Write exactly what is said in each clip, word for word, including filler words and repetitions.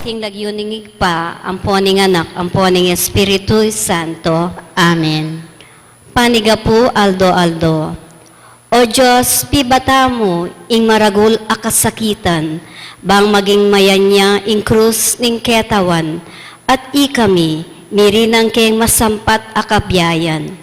King lagyu ning Ibpa, ampo ning Anak, ampo ning Espiritu Santo. Amen. Panigapu aldo-aldo. O Dios, pibata mu ing maragul a kasakitan, bang maging mayanyang ing krus ning ketawan, at ikami mirinang keng masampat a kabiayan.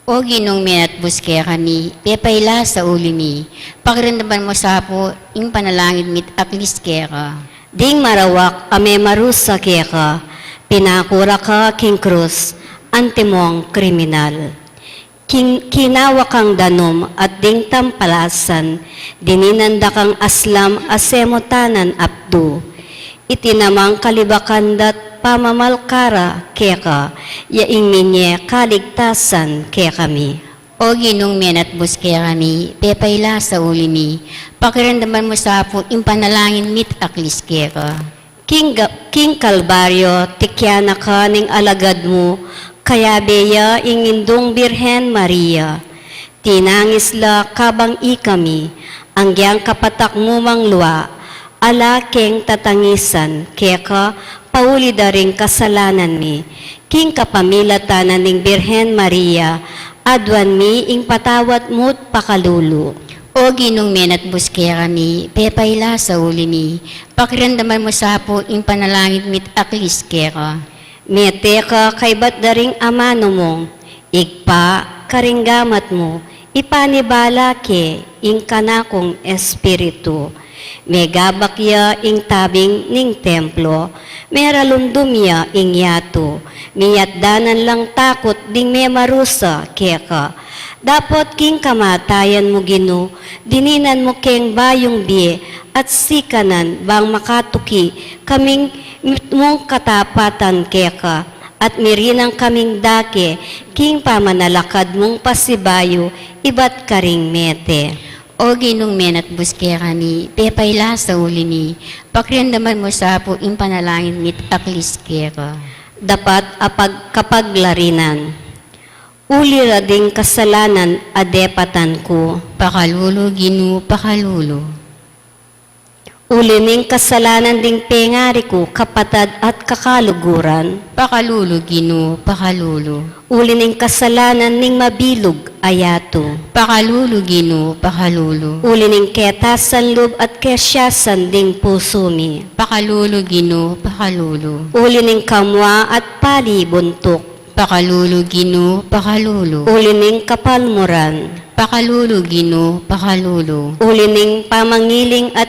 O Ginung menatbus kekami, pepaila sa uli mi, pakiramdaman mu sa pu ing panalangin mi't aklis keka. Ding marawak a memarusa keka, pinakura ka king krus, antimong kriminal. King-, kinawa kang danum at ding tampalasan, dininan da kang aslam a semutanan apdu. Iti namang kalibakan da't pamamalkara keka, ya ing minye kaligtasan kekami. O Ginung menatbus kekami, pepaila sa uli mi, pakiramdaman mu sa pu ing panalangin mi't aklis keka. King ga-, king Kalbaryo, tikyan na ka ning alagad mu, kayabe ya ing Indung Birhen Maria. Tinangis la kabang ikami, anggiyang kapatak mu mang lua, ala keng tatangisan keka pauli da ring kasalanan mi. King kapamilatan na ning Birhen Maria, aduan mi ing patawad mu't pakalulu. O Ginung menatbus kekami, pepaila sa uli mi, pakiramdaman mu sa pu ing panalangin mi't aklis keka. Mete ka kaybat da ring amanu mung, Ibpa, karing gamat mu, ipanibala ke ing kanakung espiritu. Megabak ya ing tabing ning templo, meralumdum ya ing yatu, miyatdanan lang takut ding memarusa keka. Dapot king kamatayan mu, Ginu, dininan mu keng bayung bie at sikanan bang makatuki kaming mung katapatan keka, at mirinang kaming dake king pamanalakad mung pasibayu ibat karing mete. O Ginung menatbus kekami, pepaila sa uli mi, pakiramdaman mu sa pu ing panalangin mi't aklis keka. Dapat a pagkapaglarinan. Uli ra ding kasalanan a depatan ku. Pakalulu, Ginu, pakalulu. Uli ning kasalanan ding pengari ku, kapatad at kakaluguran. Pakalulu, Ginu, pakalulu. Uli ning kasalanan ning mabilug a yatu. Pakalulu, Ginu, pakalulu. Uli ning ketasan lub at kesiasan ding pusu mi. Pakalulu, Ginu, pakalulu. Uli ning kamua at pali buntuk. Pakalulu, Ginu, pakalulu. Uli ning kapalmuran. Pakalulu, Ginu, pakalulu. Uli ning pamangiling at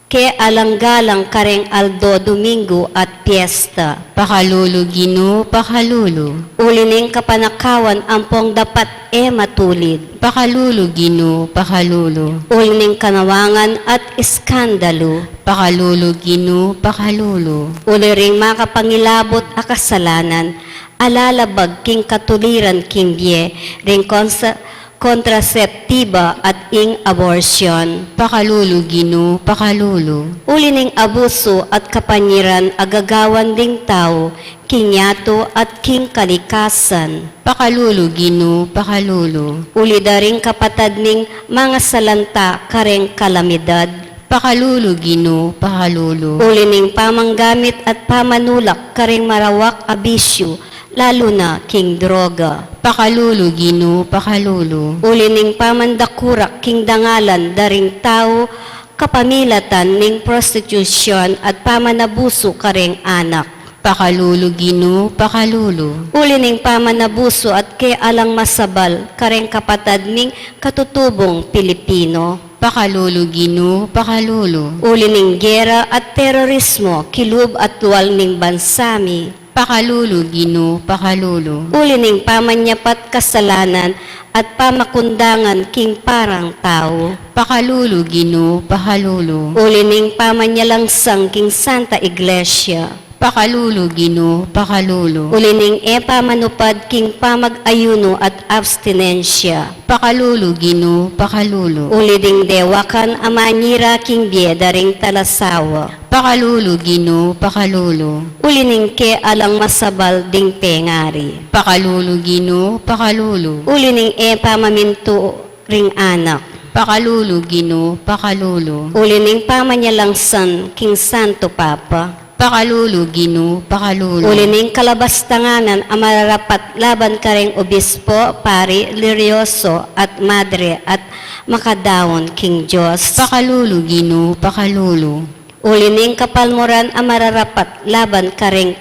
kealang-galang kareng aldo Domingo at piesta. Pakalulu, Ginu, pakalulu. Uli ning kapanakawan ampong dapat e matulid. Pakalulu, Ginu, pakalulu. Uli ning kanawangan at iskandalu. Pakalulu, Ginu, pakalulu. Uli ring makapangilabut a kasalanan, alalabag king katuliran king bie, ring konsa-, kontraseptiba at ing abortion. Pakalulu, Ginu, pakalulu. Uli ning abusu at kapanyiran a gagawan ding tau king yatu at king kalikasan. Pakalulu, Ginu, pakalulu. Uli da ring kapatad ming mangasalanta kareng kalamidad. Pakalulu, Ginu, pakalulu. Uli ning pamanggamit at pamanulak kareng marawak a bisyu, lalu na king droga. Pakalulu, Ginu, pakalulu. Uli ning pamandakurak king dangalan da ring tau kapamilatan ning prostitusyon at pamanabusu kareng anak. Pakalulu, Ginu, pakalulu. Uli ning pamanabusu at kealang masabal kareng kapatad ming katutubung Pilipino. Pakalulu, Ginu, pakalulu. Uli ning gera at terorismo kilub at lual ning bansa mi. Pakalulu, Ginu, pakalulu. Uli ning pamanyapat kasalanan at pamakundangan king parang tau. Pakalulu, Ginu, pakalulu. Uli ning pamanyalangsang king Santa Iglesia. Pakalulu, Ginu, pakalulu. Uli ning e pamanupad king pamag-ayunu at abstinensya. Pakalulu, Ginu, pakalulu. Uli ding dewakan a manyira king bie da ring talasawa. Pakalulu, Ginu, pakalulu. Uli ning kealang masabal ding pengari. Pakalulu, Ginu, pakalulu. Uli ning e pamamintu ring anak. Pakalulu, Ginu, pakalulu. Uli ning pamanyalangsan king Santo Papa. Pakalulu, Ginu, pakalulu. Uli ning kalabastanganan a mararapat laban kareng obispo, pari, religyoso, at madre, at makadaun king Dios. Pakalulu, Ginu, pakalulu. Uli ning kapalmuran a mararapat laban kareng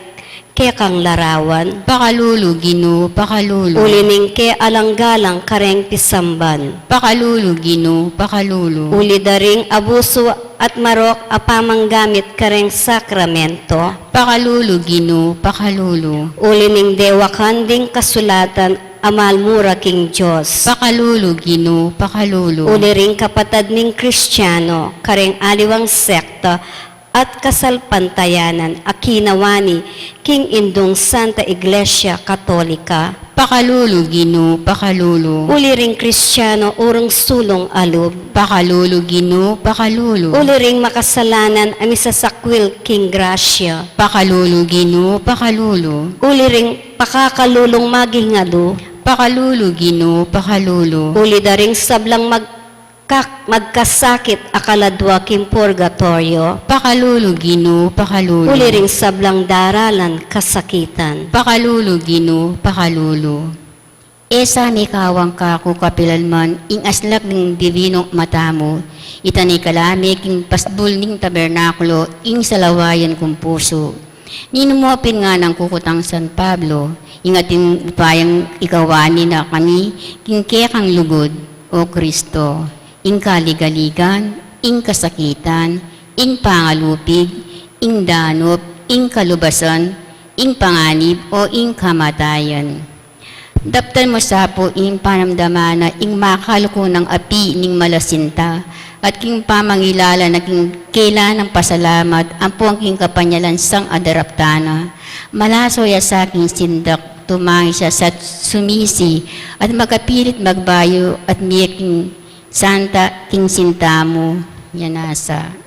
kekang larawan. Pakalulu, Ginu, pakalulu. Uli ning kealang-galang kareng pisamban. Pakalulu, Ginu, pakalulu. Uli da ring abusu at marok a pamanggamit kareng sakramento. Pakalulu, Ginu, pakalulu. Uli ning dewakan ding kasulatan a malmura king Dios. Pakalulu, Ginu, pakalulu. Uli ring kapatad ming Kristiano kareng aliwang sekta at kasalpantayanan a kinawani king Indung Santa Iglesia Katolika. Pakalulu, Ginu, pakalulu. Uli ring Kristiano urung sulung a lub. Pakalulu, Ginu, pakalulu. Uli ring makasalanan a misasakwil king grasya. Pakalulu, Ginu, pakalulu. Uli ring pakakalulung maging alu. Pakalulu, Ginu, pakalulu. Uli da ring sablang mag-, kak-, magkasakit a kaladwa king purgatoryo. Pakalulu, Ginu, pakalulu. Uli ring sablang daralan kasakitan. Pakalulu, Ginu, pakalulu. E sa mikawang kaku kapilanman ing aslak ning dibinung mata mu, ita ne kalame king pasbul ning tabernakulo ing salawayan kung pusu. Ninu mu pin nganang kukutang San Pablo, ing atin upayang ikawani na kami king kekang lugud, O Kristo, ing kaligaligan, ing kasakitan, ing pangalupig, ing danup, ing kalubasan, ing panganib, o ing kamatayan. Daptan mu sa pu ing panamdaman na ing makaluku nang api ning malasinta, at king pamangilala na king kela nang pasalamat, ampong king kapanyalan sang adaraptan na. Malaso ya sa king sindak, tumangis ya sa sumisi, at makapilit magbayu, at mie king santa king sinta mu, ya nasa.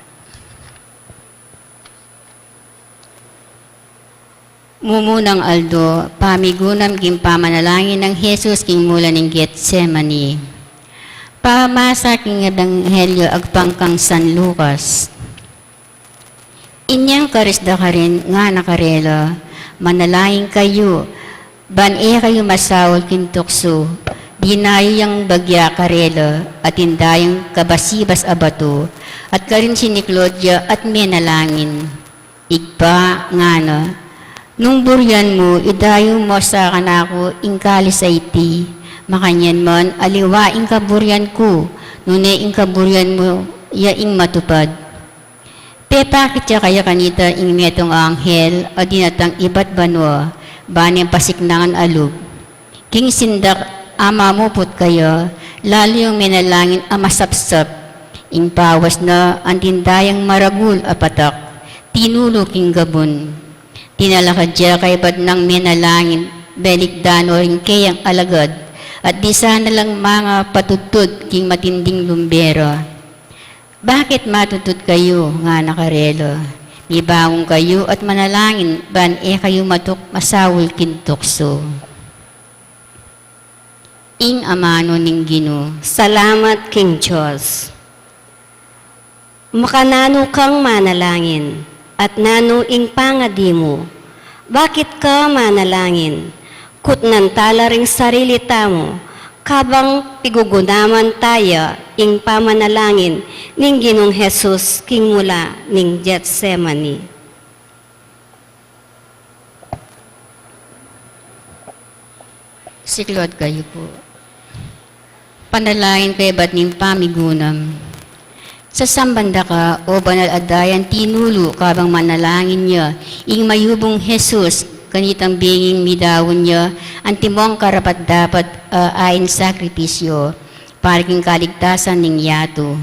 Mumunang aldo, pamigunam king pamanalangin nang Jesus king mula ning Getsemani. Pamasa king Ebanghelyo agpang kang San Lucas. Inyang karis da karin ngana karela, manalangin kayu, ban e kayu masaul king tuksu. Dinayu yang bagya karela, at inda yang kabasibas a batu, at karin siniklod ya at menalangin. Ibpa, ngana, nung burian mu, idayu mu sa kanaku ing kalis a iti, Makanyan man, aliwa ing kaburian ku, nune ing kaburian mu ya ing matupad. Pepakit ya kaya kanita ing metung a anghel a dinatang ibat banua, ba neng pasiknangan a lub. King sindak a mamuput kaya, lalu yang menalangin a masapsap, ing pawas na anting dayang maragul a patak, tinulu king gabun. Tinalakad ya kaybat nang menalangin, belikdan no ring keyang alagad, at disan na lang manga patudtud king matinding lumbera. Bakit matudtud kayu? Ngana karela. Mibangun kayu at manalangin, ban e kayu matuk-, masaul king tuksu. Ing amanu ning Ginu. Salamat king Dios. Makananu kang manalangin, at nanu ing pangadi mu? Bakit ka manalangin? Kutnan tala ring sarili tamu, kabang pigugunaman taya ing pamanalangin ning Ginung Jesus king mula ning Getsemani. Siklaud kayu pu. Panalangin kaybat ning pamigunam. Sasamban da ka, o banal a dayang tinulu, kabang manalangin ya ing mayubung Jesus, kanitang benging midaun ya antimong karapat-dapat, a, ain sakripisyo para king kaligtasan ning yatu.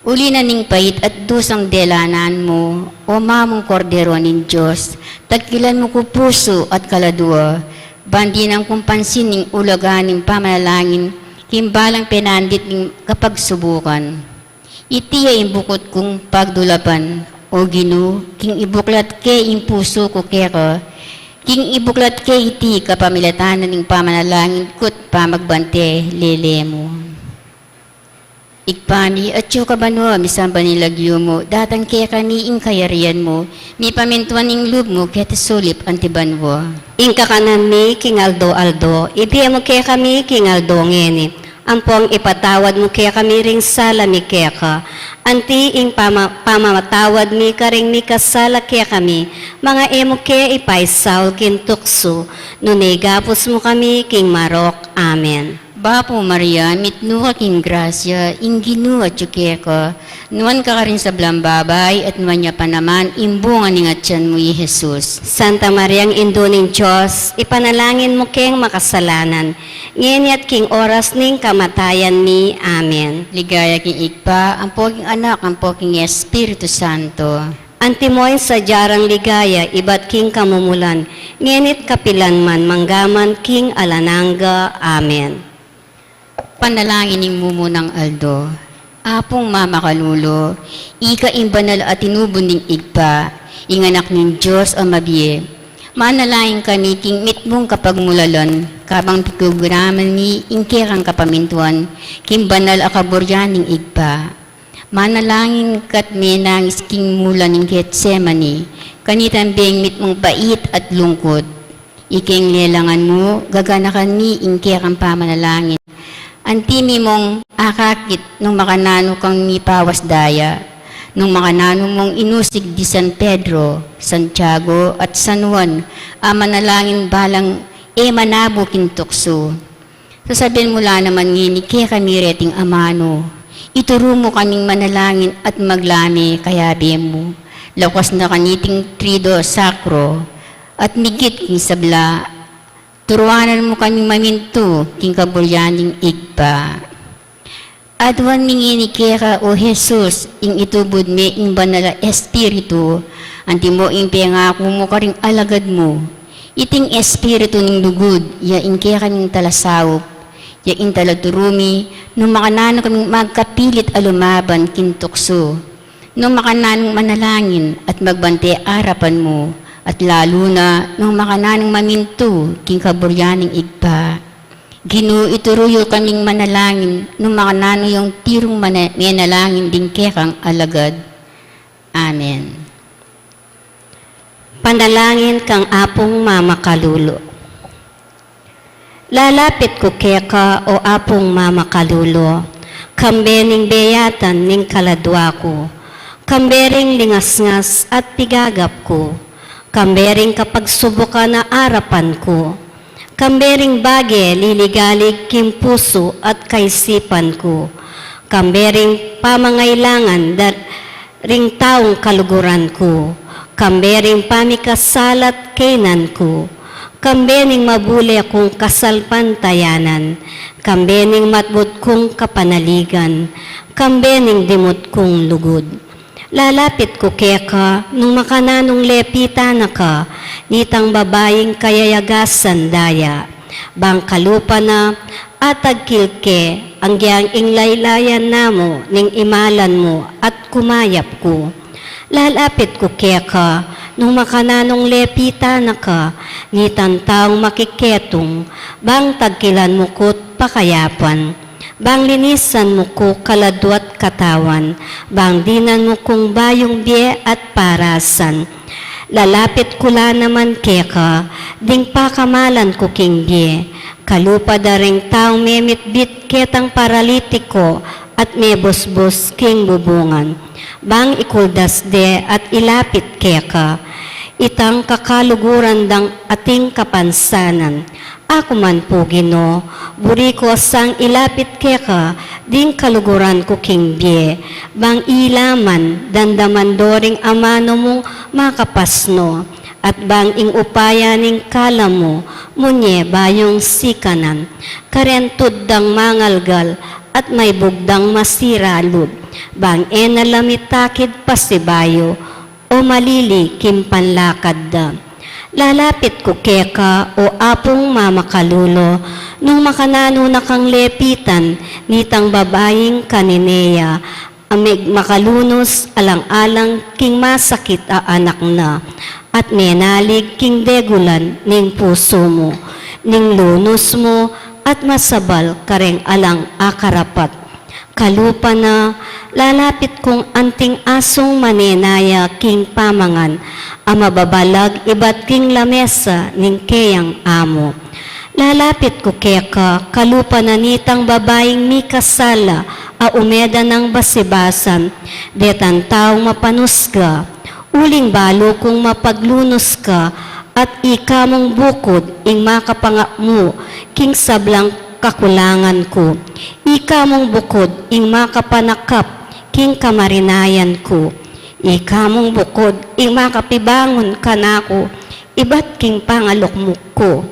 Uli na ning pait at dusang delanan mu, o mamung Kordero ning Dios, tagkilan mu ku pusu at kaladua, ban dinan kung pansin ning ulaga ning pamanalangin king balang penandit ning kapagsubukan. Iti ya ing bukut kung pagdulapan, o Ginu, king ibuklat ke ing pusu ku keka, king ibuklat ke iti kapamilatan na ning pamanalangin ku't pamagbante lele mu. Ibpa mi, atsu ka banua, misamban ing lagyu mu, datang kekami ing kayarian mu, mipamintuan ing lub mu keti sulip anti banua. Ing kakanan mi king aldo-aldo, ibie mu kekami king aldo ngeni, ampong ipatawad mu kekami ring sala mi keka, anti ing pama-, pamamatawad mi karing mikasala kekami, manga e mu ke ipaisaul king tuksu, nune igapus mu kami king marok. Amen. Bapu Maria, mitmu ka king grasya, ing Ginu atyu keka, nuan ka karing sablang babai, at nuan ya pa naman ing bunga ning atyan mu, i Jesus. Santa Mariang Indu ning Dios, ipanalangin mu keng makasalanan, ngeni at king oras ning kamatayan mi. Amen. Ligaya king Ibpa, ampo king Anak, ampo king Espiritu Santo. Antimo ing sadya rang ligaya ibat king kamumulan, ngeni't kapilan man, manggaman king alang angga. Amen. Panalangin ning mumunang aldo. Apung mamakalulu, ika ing banal a tinubud ning Ibpa, ing Anak ning Dios a mabie. Manalangin kami king mitmung kapagmulalan, kabang pigugnaman mi ing kekang kapamintuan king banal a kaburian ning Ibpa. Manalangin ka't menangis king mula ning Getsemani, kanitang beng mitmung pait at lungkut. Ikeng lelangan mu, gaganakan mi ing kekang pamanalangin. Anti mi mung akakit nung makananu kang mipawas daya, nung makananu mung inusig di San Pedro, Santiago, at San Juan, a manalangin balang e manabu king tuksu. Sasabian mu la naman ngeni kekami reting amanu, ituru mu kaming manalangin at maglame kayabe mu, lakuas na kaniting Triduum Sacrum, at migit king sabla, turuanan mu kaming mamintu king kaburian ning Ibpa. Aduan mi ngeni keka, o Jesus, ing itubud me ing Banal a Espiritu, antimo ing pengaku mu karing alagad mu. Iting Espiritu ning lugud, ya ing kekaming talasaup, ya ing talaturu mi, nung makananu kaming magkapilit a lumaban king tuksu, nung makananung manalangin at magbante arapan mu, at lalu na nung makananung mamintu king kaburian ning Ibpa. Ginu, ituru yu kaming manalangin nung makananu yung tirung mana-, menalangin ding kekang alagad. Amen. Panalangin kang Apung Mamakalulu. Lalapit ku keka, o Apung Mamakalulu, kambe ning beyatan ning kaladua ku, kambe ring lingasngas at pigagap ku, kambe ring kapagsubukan a arapan ku, Kambe ring bage liligalig king pusu at kaisipan ku. Kambe ring pamangailangan da ring taung kaluguran ku. Kambe ring pamikasalat kaynan ku. Kambe ning mabule kung kasalpantayanan. Kambe ning matbud kung kapanaligan. Kambe ning dimut kung lugud. Lalapit ku keka nung makananung lepitan na ka, nitang babaing kayayagasan daya. Bang kalupa na, atagkil ke, anggyang ing laylayan na mu ning imalan mu at kumayap ku. Lalapit ku keka nung makananung lepitan na ka, nitang taung makiketung, bang tagkilan mu ku't pakayapan. Bang linisan mu ku kaladwa't katawan, bang dinan mu kung bayung bie at parasan. Lalapit ku la naman keka, ding pakamalan ku king bie. Kalupa da ring taung memitbit ketang paralitiko at mebusbus king bubungan. Bang ikuldas de at ilapit keka. Itang kakaluguran dang ating kapansanan. Aku man pu Ginu, buri ku sang ilapit keka ding kaluguran ku king bie, bang ila man damdaman do ring amanu mung makapasnu, at bang ing upaya ning kalam mu munye bayung sikanan, kareng tuddang mangalgal at maibugdang masira lub, bang e na la mitakid pasibayu, o malili king panlakad da. Lalapit ku keka, o Apung mamakalulu, nung makananu na kang lepitan nitang babaing kanene ya, a megmakalunus alang-alang king masakit a anak na, at menalig king degulan ning pusu mu, ning lunus mu, at masabal kareng alang akarapat. Kalupa na, lalapit kung anting asung manenaya king pamangan a mababalag ibat king lamesa ning keyang amu. Lalapit ku keka, kalupa na nitang babaing mikasala a umeda nang basibasan, detang taung mapanusga, uling balu kung mapaglunus ka, at ika mung bukud ing makapangap mu king sablang kakulangan ku. Ika mung bukud ing makapanakap king kamarinayan ku. Ika mung bukud ing makapibangun kanaku ibat king pangalukmuk ku.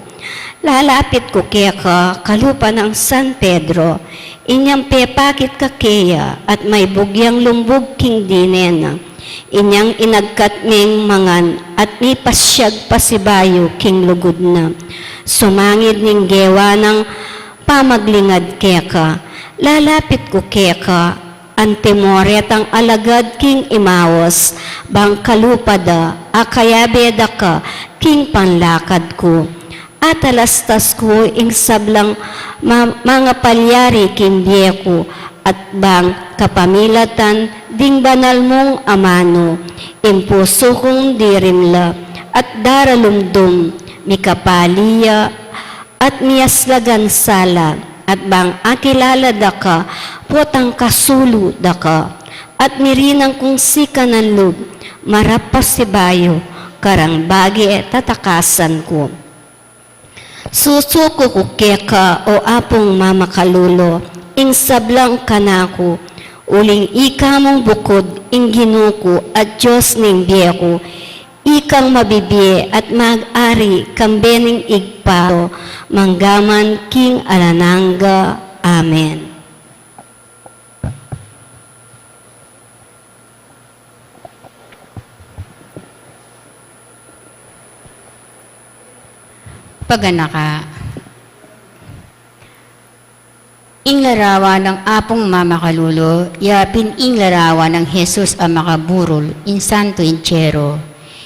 Lalapit ku keka, kalupa nang San Pedro, inyang pepakit kakeya at maibug yang lumbug king dine na. Inyang inagkat meng mangan at mipasyag pasibayu king lugud na. Sumangid ning gewa nang pamaglingad keka. Lalapit ku keka, antimo retang alagad king Emaus, bang kalupa da, a kayabe da ka king panlakad ku. Atalastas ku ing sablang ma-, mangapalyari king bie ku, at bang kapamilatan ding banal mung amanu, ing pusu kung dirimla at daralumdum, mikapali ya, at miyaslagan sala, at bang akilala da ka, potang kasulu da ka, at mirinang kung sikanan lub, marap pasibayu, kareng bage tatakasan ku. Susuku ku keka, o Apung mamakalulu, ing sablang kanaku, uling ika mung bukud ing Ginu ku at Dios ning bie ku, ikang mabibie at mag-ari kambe ning Ibpa ku, manggaman king alang angga. Amen. Paganaka. Ing larawan nang Apung mamakalulu, ya pin ing larawan nang Jesus a makaburul, ing Santo Entierro.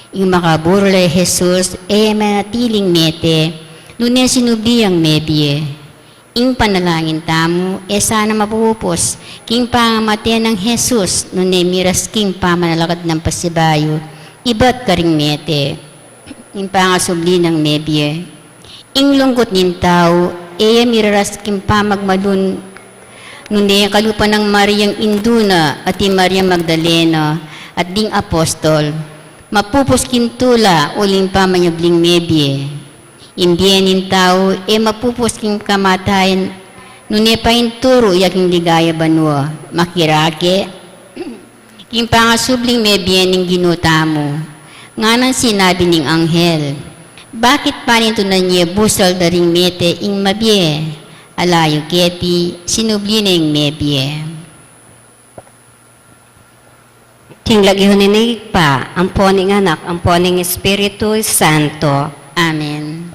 Ing makaburul a Jesus, e manatiling mete, nune sinubli yang mebie. Ing panalangin tamu, e sana mapupus king pangamate nang Jesus, nune miras king pamanalakad nang pasibayu ibat karing mete. Ing pangasubli nang mebie. Ing lungkut ning tau, e ya miraras king pamagmalun, nune kalupa nang Mariang indu na, at i Maria Magdalena, at ding apostol. Mapupus king tula, uling pamanyubling mebie. Ing bie ning tau e mapupus king kamatayan, nune painturu ya king ligaya banua. Makirake king pangasubling mebie ning Ginu tamu. Ngana nang sinabi ning anghel, "Bakit panintunan ye busal da ring mete ing mabie? Ala yu keti, sinubli ne ing mebie." King lagyu ning Ibpa, ampo ning Anak, ampo ning Espiritu Santo. Amen.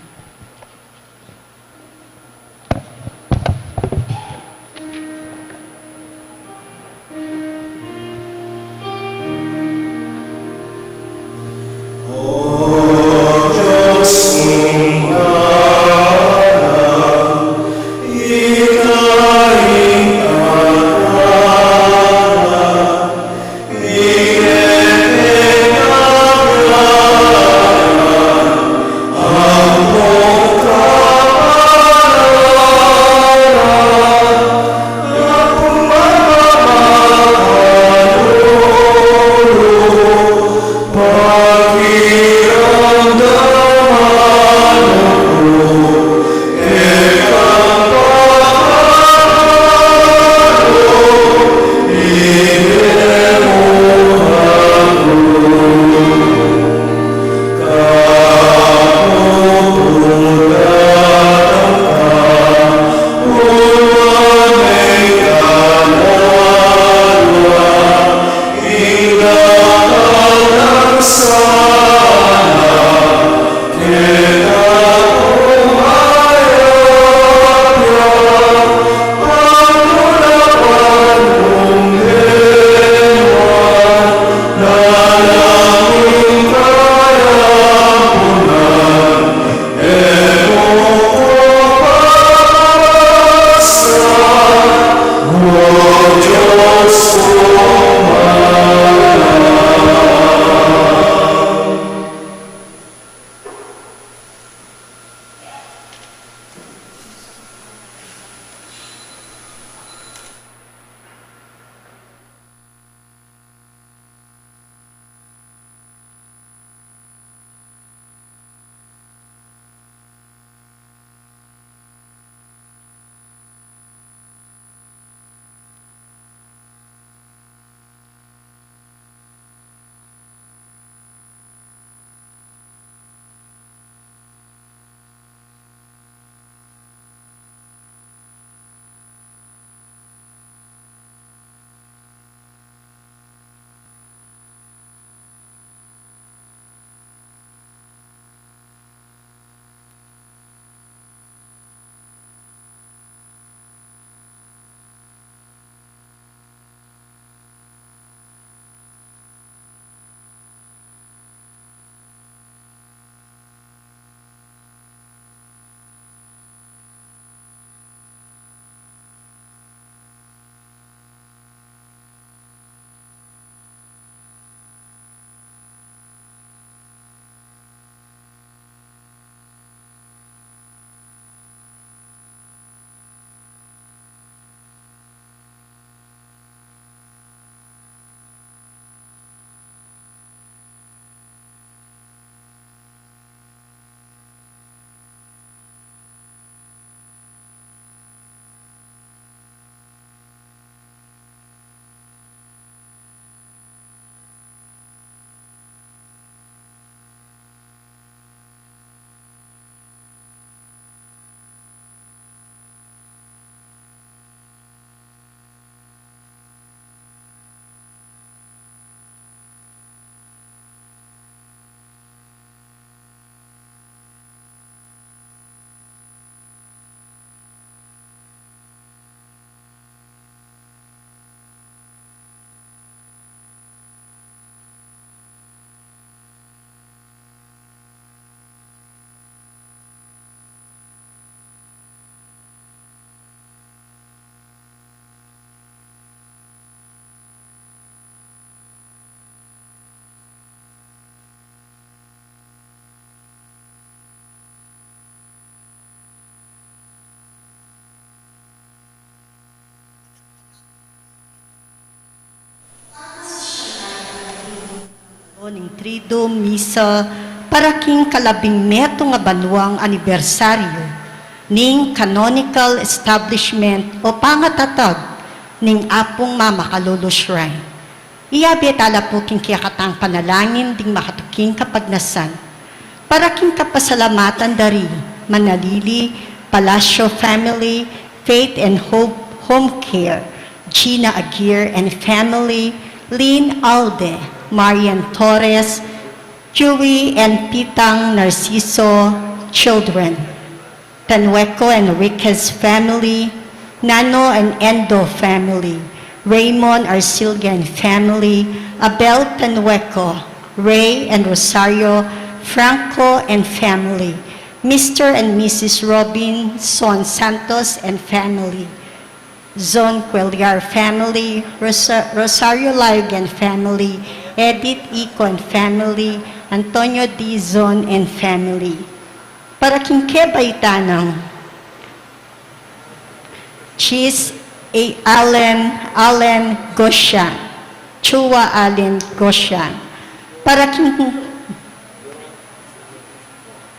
Ning Triduum Misa, Para king kalabing metung a banuang anibersaryu ning canonical establishment o pangatatag ning Apung Mamakalulu Shrine. Iyabe tala pu king kekatang panalangin ding makatuking kapagnasan. Para king kapasalamatan da ri Manalili Palacio family, Faith and Hope Home Care, Gina Aguirre and family, Lynn Alde, Marian Torres, Chewy and Pitang Narciso children, Tanueco and Enriquez family, Nano and Endo family, Raymond Arcilga and family, Abel Tanueco, Ray and Rosario Franco and family, Mister and Missus Robinson Santos and family, Zon Cuellar family, Rosa-, Rosario Laig and family, Edith Ico and family, Antonio Dizon and family. Para king kebaitan nang Chis A. Allen, Allen Goshan, Chua Allen Goshan. Para king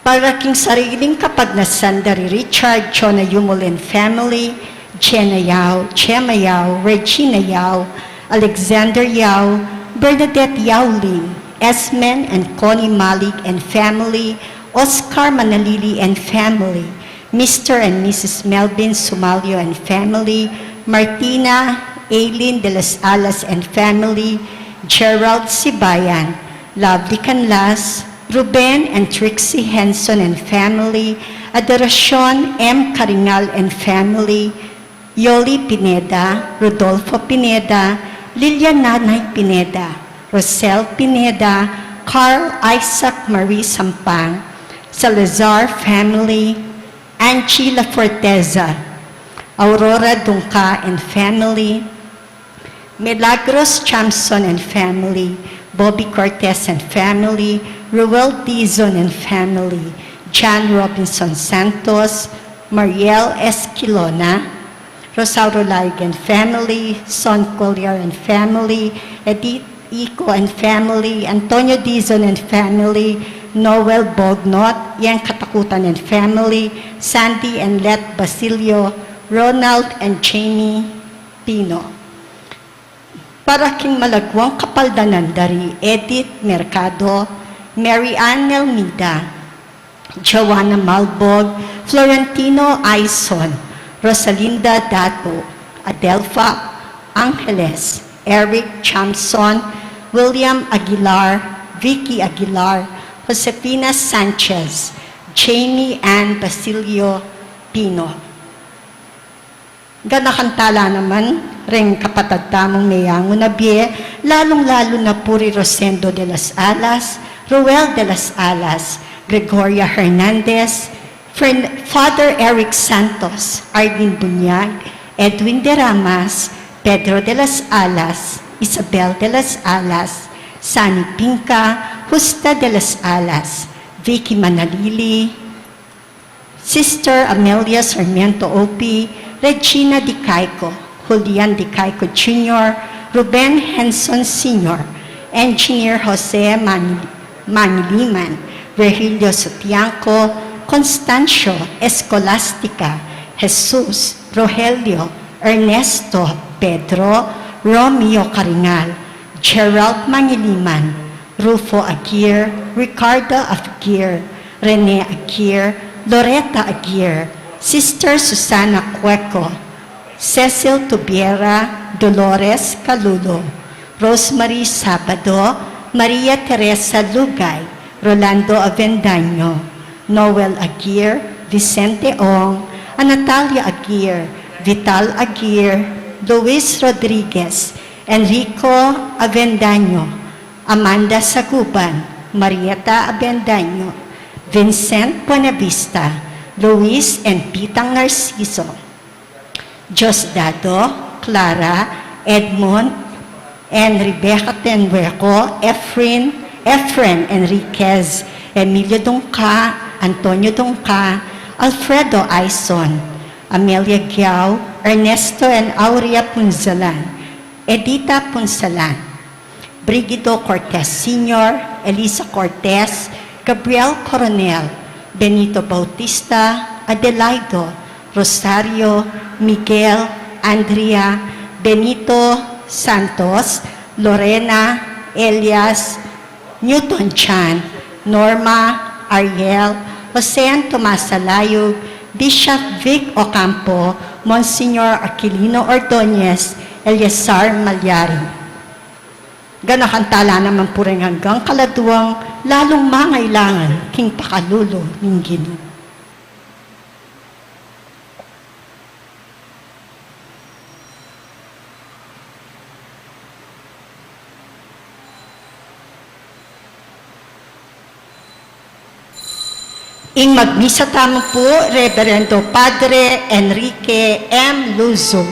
Para king sariling kapagnasan da ri Richard Chona Yumul and family, Jenna Yao, Chema Yao, Regina Yao, Alexander Yao, Bernadette Yao Ling, Esmen and Connie Malik and family, Oscar Manalili and family, Mister and Missus Melvin Sumalio and family, Martina Aileen de las Alas and family, Gerald Sibayan, Lovely Canlas, Ruben and Trixie Henson and family, Adoracion M. Caringal and family, Yoli Pineda, Rodolfo Pineda, Lilian Nanay Pineda, Rosel Pineda, Carl Isaac Marie Sampang, Salazar family, Angie La Forteza, Aurora Dungca and family, Milagros Chamson and family, Bobby Cortez and family, Ruel Dizon and family, John Robinson Santos, Mariel Esquilona, Rosauro Laig and family, Son Collier and family, Edith Ico and family, Antonio Dizon and family, Noel Bognot, Yang Katakutan and family, Sandy and Let Basilio, Ronald and Jamie Pino. Para king malaguang kapaldanan da ri Edith Mercado, Mary Ann Elmida, Joanna Malbog, Florentino Aison, Rosalinda Dato, Adelfa Angeles, Eric Chamson, William Aguilar, Vicky Aguilar, Josefina Sanchez, Jamie Ann Basilio Pino. Ganakan tala naman reng kapatad tamung meyangu na bie, lalung-lalu na pu ri Rosendo de las Alas, Ruel de las Alas, Gregoria Hernandez, Fern-, Father Eric Santos, Arlene Bunyag, Edwin de Ramas, Pedro de las Alas, Isabel de las Alas, Sani Pinca, Justa de las Alas, Vicky Manalili, Sister Amelia Sarmiento Opie, Regina Dicaico, Julian Dicaico Junior, Ruben Henson Senior, Engineer Jose Man-, Mangliman, Virgilio Sutianco, Constancio, Escolastica, Jesus, Rogelio, Ernesto, Pedro, Romeo Caringal, Gerald Mangliman, Rufo Aguirre, Ricardo Aguirre, Rene Aguirre, Loretta Aguirre, Sister Susana Cueco, Cecil Tubiera, Dolores Calulo, Rosemary Sabado, Maria Teresa Lugay, Rolando Avendaño, Noel Aguirre, Vicente Ong, Anatalia Aguirre, Vital Aguirre, Luis Rodriguez, Enrico Avendaño, Amanda Saguban, Marieta Avendaño, Vincent Buenavista, Luis and Pitang Narciso, Diosdado, Clara, Edmond, and Rebecca Tenhueco, Efren, Efren Enriquez, Emilio Dungca, Antonio Dungca, Alfredo Aison, Amelia Giao, Ernesto and Aurea Punzalan, Edita Punzalan, Brigido Cortez Senior, Elisa Cortez, Gabriel Coronel, Benito Bautista, Adelaido, Rosario, Miguel, Andrea, Benito, Santos, Lorena, Elias, Newton Chan, Norma, Ariel, Jose Tomas Alayub, Bishop Vic Ocampo, Monsignor Aquilino Ordonez, Eleazar Malyari. Ganakan tala naman pu ring anggang kaladua, lalung mangailangan king pakalulu ning Ginu. Ing magmisa tamu pu, Reverendo Padre Enrique M. Luzo.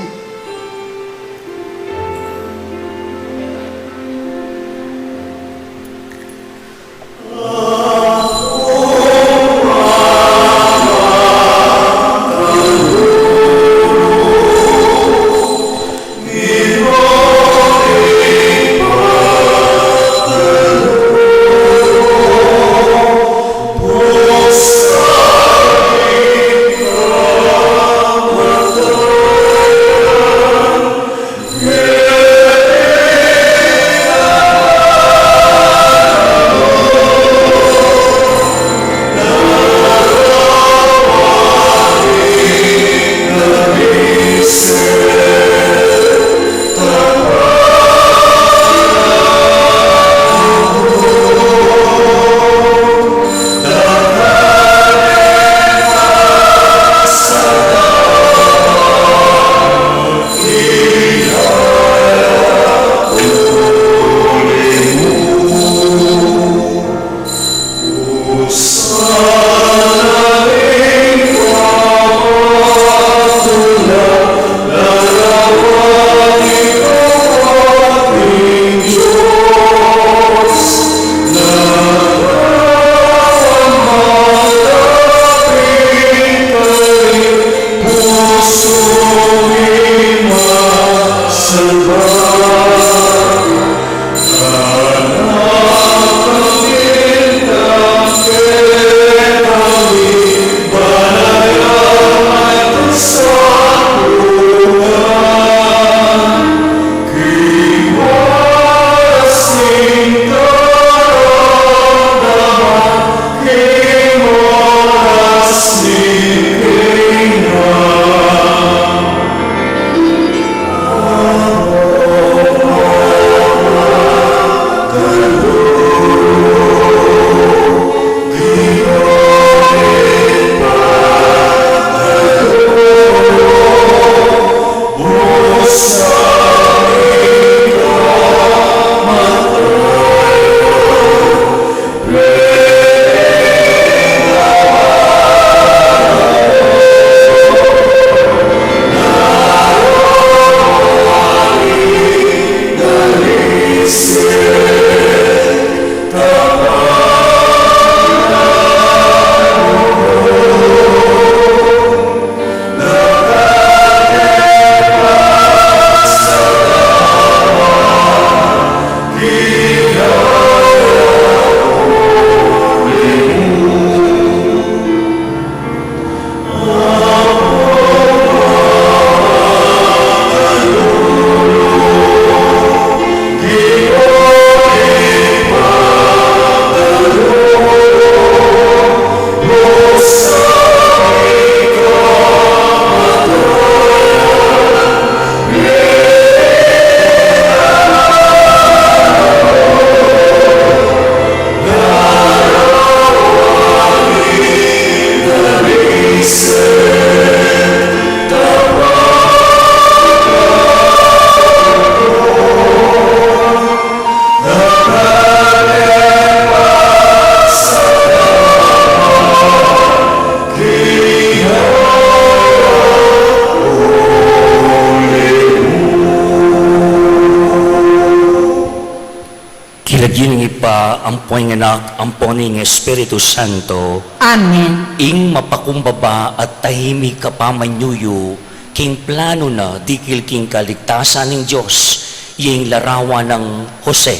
King lagyu ning Ibpa, ampo ning Anak, ampo ning Espiritu Santo. Amen. Ing mapakumbaba at tahimik a pamanyuyu king planu na dikil king kaligtasan ning Dios, ing larawan nang Jose.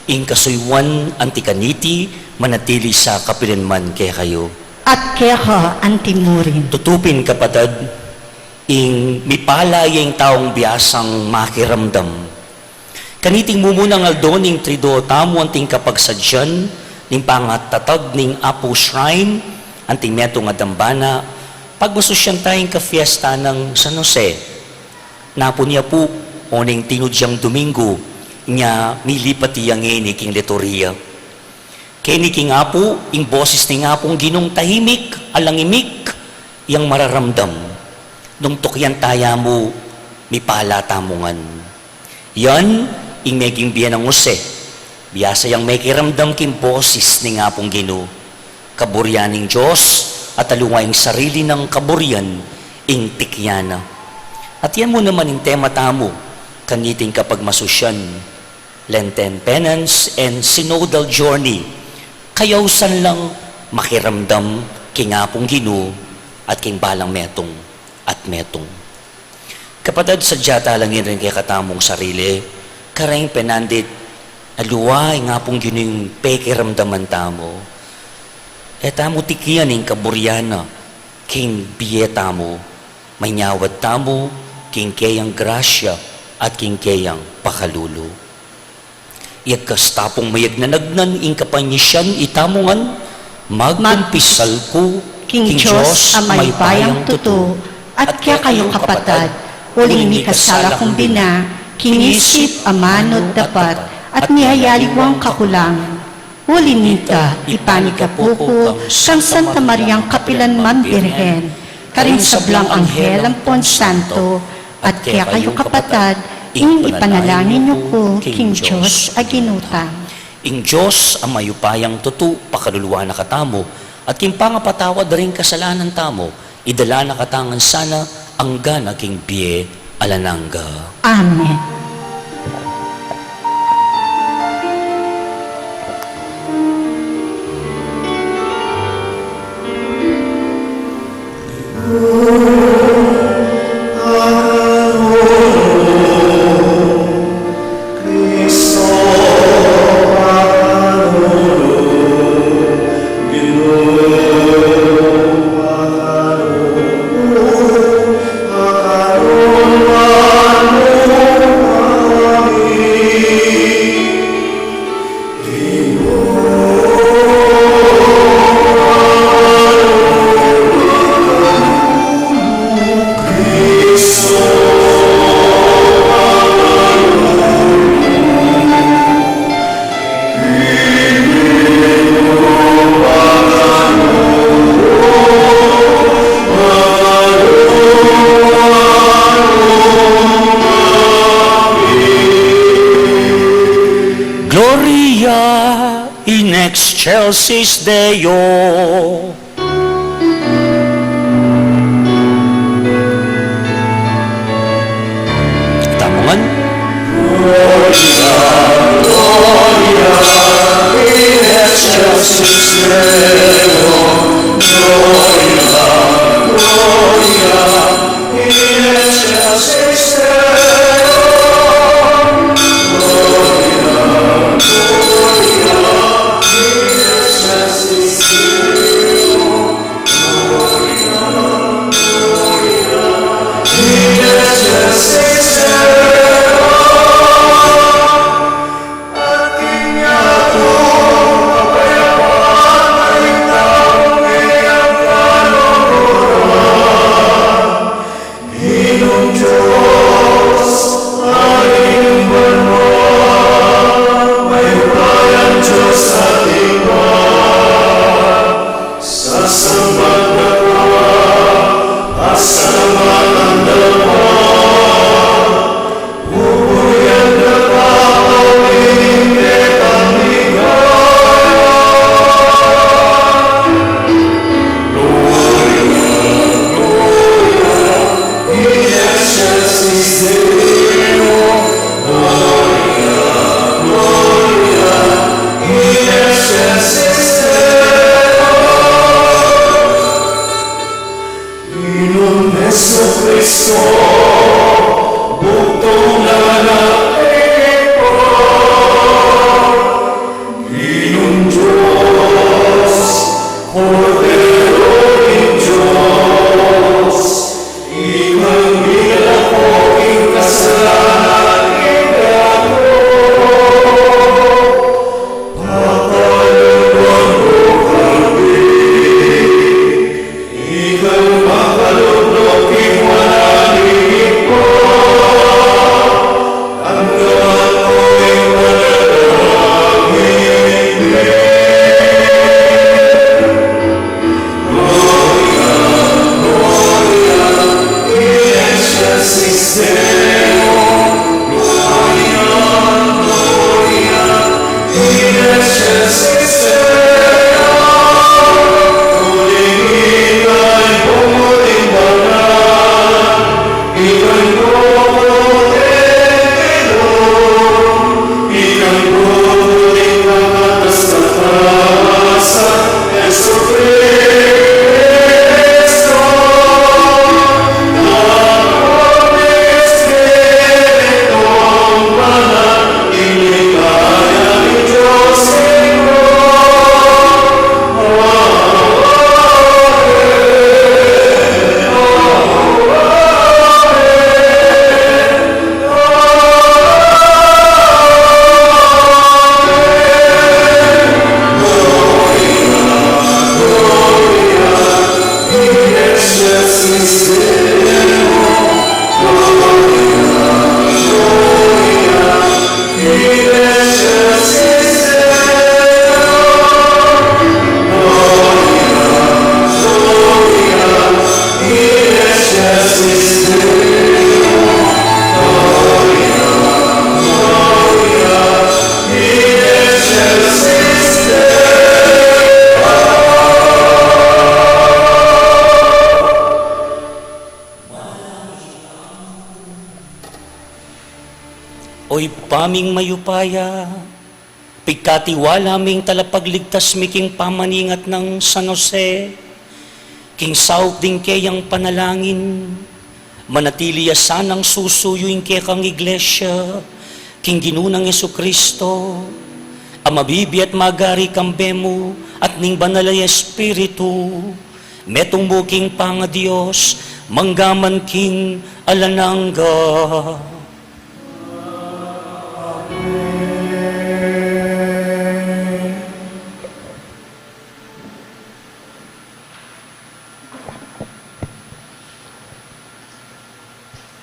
Ing kasuyuan anti kaniti manatili sa kapilanman kekayu. At keka anti murin. Tutu pin, kapatad, ing mipala ya ing taung biasang makiramdam. Kaniting mumunang aldo ning Triduo tamu anting kapagsadyan ning pangatatag ning Apu Shrine anting metung a dambana, pagmasusyan taya ing kafiesta nang San Jose. Napun ya pu, oneng tinud yang Domingo, inya milipat ya ngeni king liturhiya. Keni king Apu, ing boses ning Apung Ginung tahimik, alang imik, yang mararamdam. Nung tukian taya mu, mipala tamu ngan. Yan ing meging bie nang Jose. Biasa yang mekiramdam king boses ning Apung Ginu. Kaburian ning Dios, at aliwa ing sarili nang kaburian ing tikian na. At yan mu naman ing tema tamu kaniting kapagmasusyan, Lenten Penance and Synodal Journey. Kayausan lang makiramdam king Apung Ginu at king balang metung at metung. Kapatad, sadya ta lang rin kekatamung sarili, kareng penandit, aliwa ing Apung Ginu ing pekiramdaman tamu. E tamu tikian ing kaburian na king bie tamu, manyawad tamu king keyang grasya at king keyang pakalulu. Iyagkas ta pung mayagnanagnan ing kapanyisian, itamu ngan, magkumpisal ku king Dios a mayupayang tutu, at kekayu kapatad, uling mikasala kung bina, king isip, amanu, dapat, at miyayaliwang kakulangan. Uli nita, ipanyawad ku kang Santa Mariang kapilanman Birhen, karing sablang anghel ampon santo, at kekayu kapatad, ing ipanalangin yu ku king Dios a Ginu tamu. Ing Dios a mayupayang tutu, pakaluluan na katamu, at king pangapatawad da ring kasalanan tamu, idala na katamu ngan sana angga na king bie alang angga. Amen. Gloria in excelsis Deo. Tamu ngan. O Ibpa ming mayupaya, pigkatiwala ming talapagligtas mi king pamaningat nang San Jose, king saup ding keyang panalangin, manatili ya sanang susuyu ing kekang Iglesia, king Ginu nang Jesucristo, a mabibie at magari kambe mu at ning Banal a Espiritu, metung mu king pangaDios, mangga man king alang angga.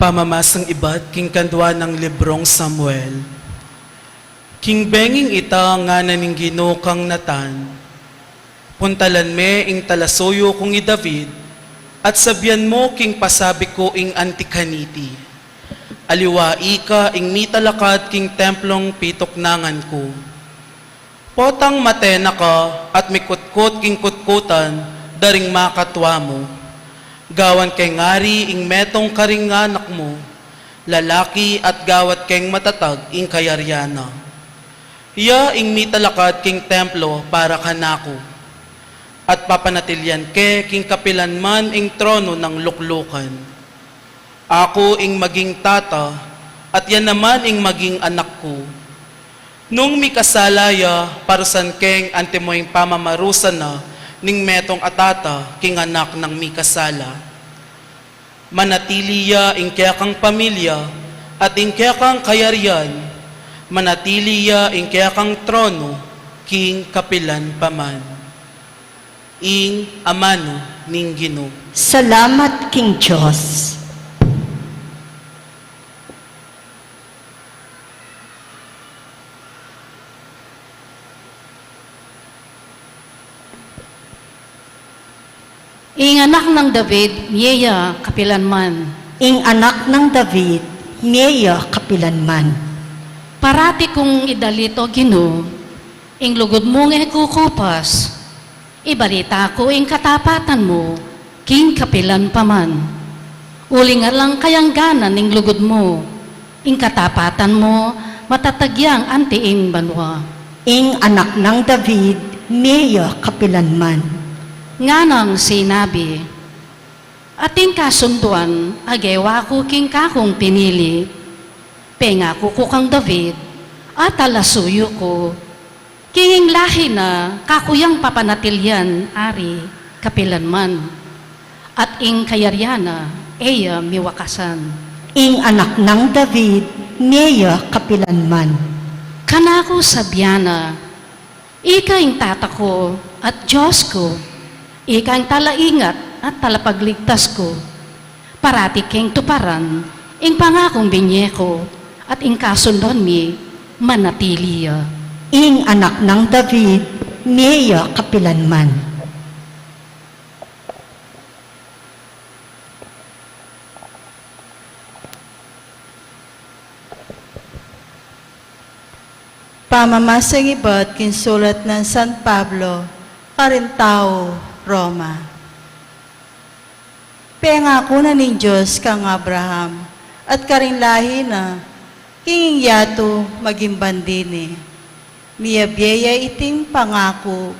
Pamamasang ibat king kandwa nang librong Samuel. King benging ita ngana ning Ginu kang Natan, puntalan me ing talasuyu kung i David, at sabian mu king pasabi ku ing anti kaniti, aliwa ika ing mitalakad king templung pituknangan ku. Potang mate na ka at mikutkut king kutkutan da ring makatua mu. Gawan keng ari ing metung karing anak mu lalaki at gawat keng matatag ing kayarian na. Iya ing mitalakad king templo para kanaku, at papanatilian ke king kapilan man ing trono nang luklukan. Aku ing maging tata, at iya naman ing maging anak ku. Nung mikasala ya, parusan keng antimo ing pamamarusan na ning metung a tata king anak nang mikasala. Manatili ya ing kekang pamilya at ing kekang kayarian, manatili ya ing kekang trono king kapilan pa man. Ing amanu ning Ginu. Salamat king Dios. Ing anak nang David, mie ya kapilan man. Ing anak nang David, mie ya kapilan man. Parati kung idalit, O Ginu, ing lugud mung e kukupas. Ibalita ku ing katapatan mu king kapilan pa man. Uling alang kayangganan ning lugud mu, ing katapatan mu matatag yang anti ing banua. Ing anak nang David, mie ya kapilan man. Nganang sinabi, ating kasunduan a gewa ku king kakung pinili, pengaku ku kang David, a talasuyu ku, king ing lahi na kaku yang papanatilian ari kapilan man, at ing kayarian na e ya miwakasan. Ing anak nang David, mie ya kapilan man. Kanaku sabian na, ika ing tata ku at Dios ku, ika ing talaingat at talapagligtas ku. Parati keng tuparan ing pangakung binye ku, at ing kasunduan mi manatili ya. Ing anak nang David, mie ya kapilan man. Pamamasang ibat king sulat nang San Pablo karing tau Roma. Pengaku na ning Dios kang Abraham at karing lahi na, king ing yatu maging bandi ne. Miyabie ya iting pangaku,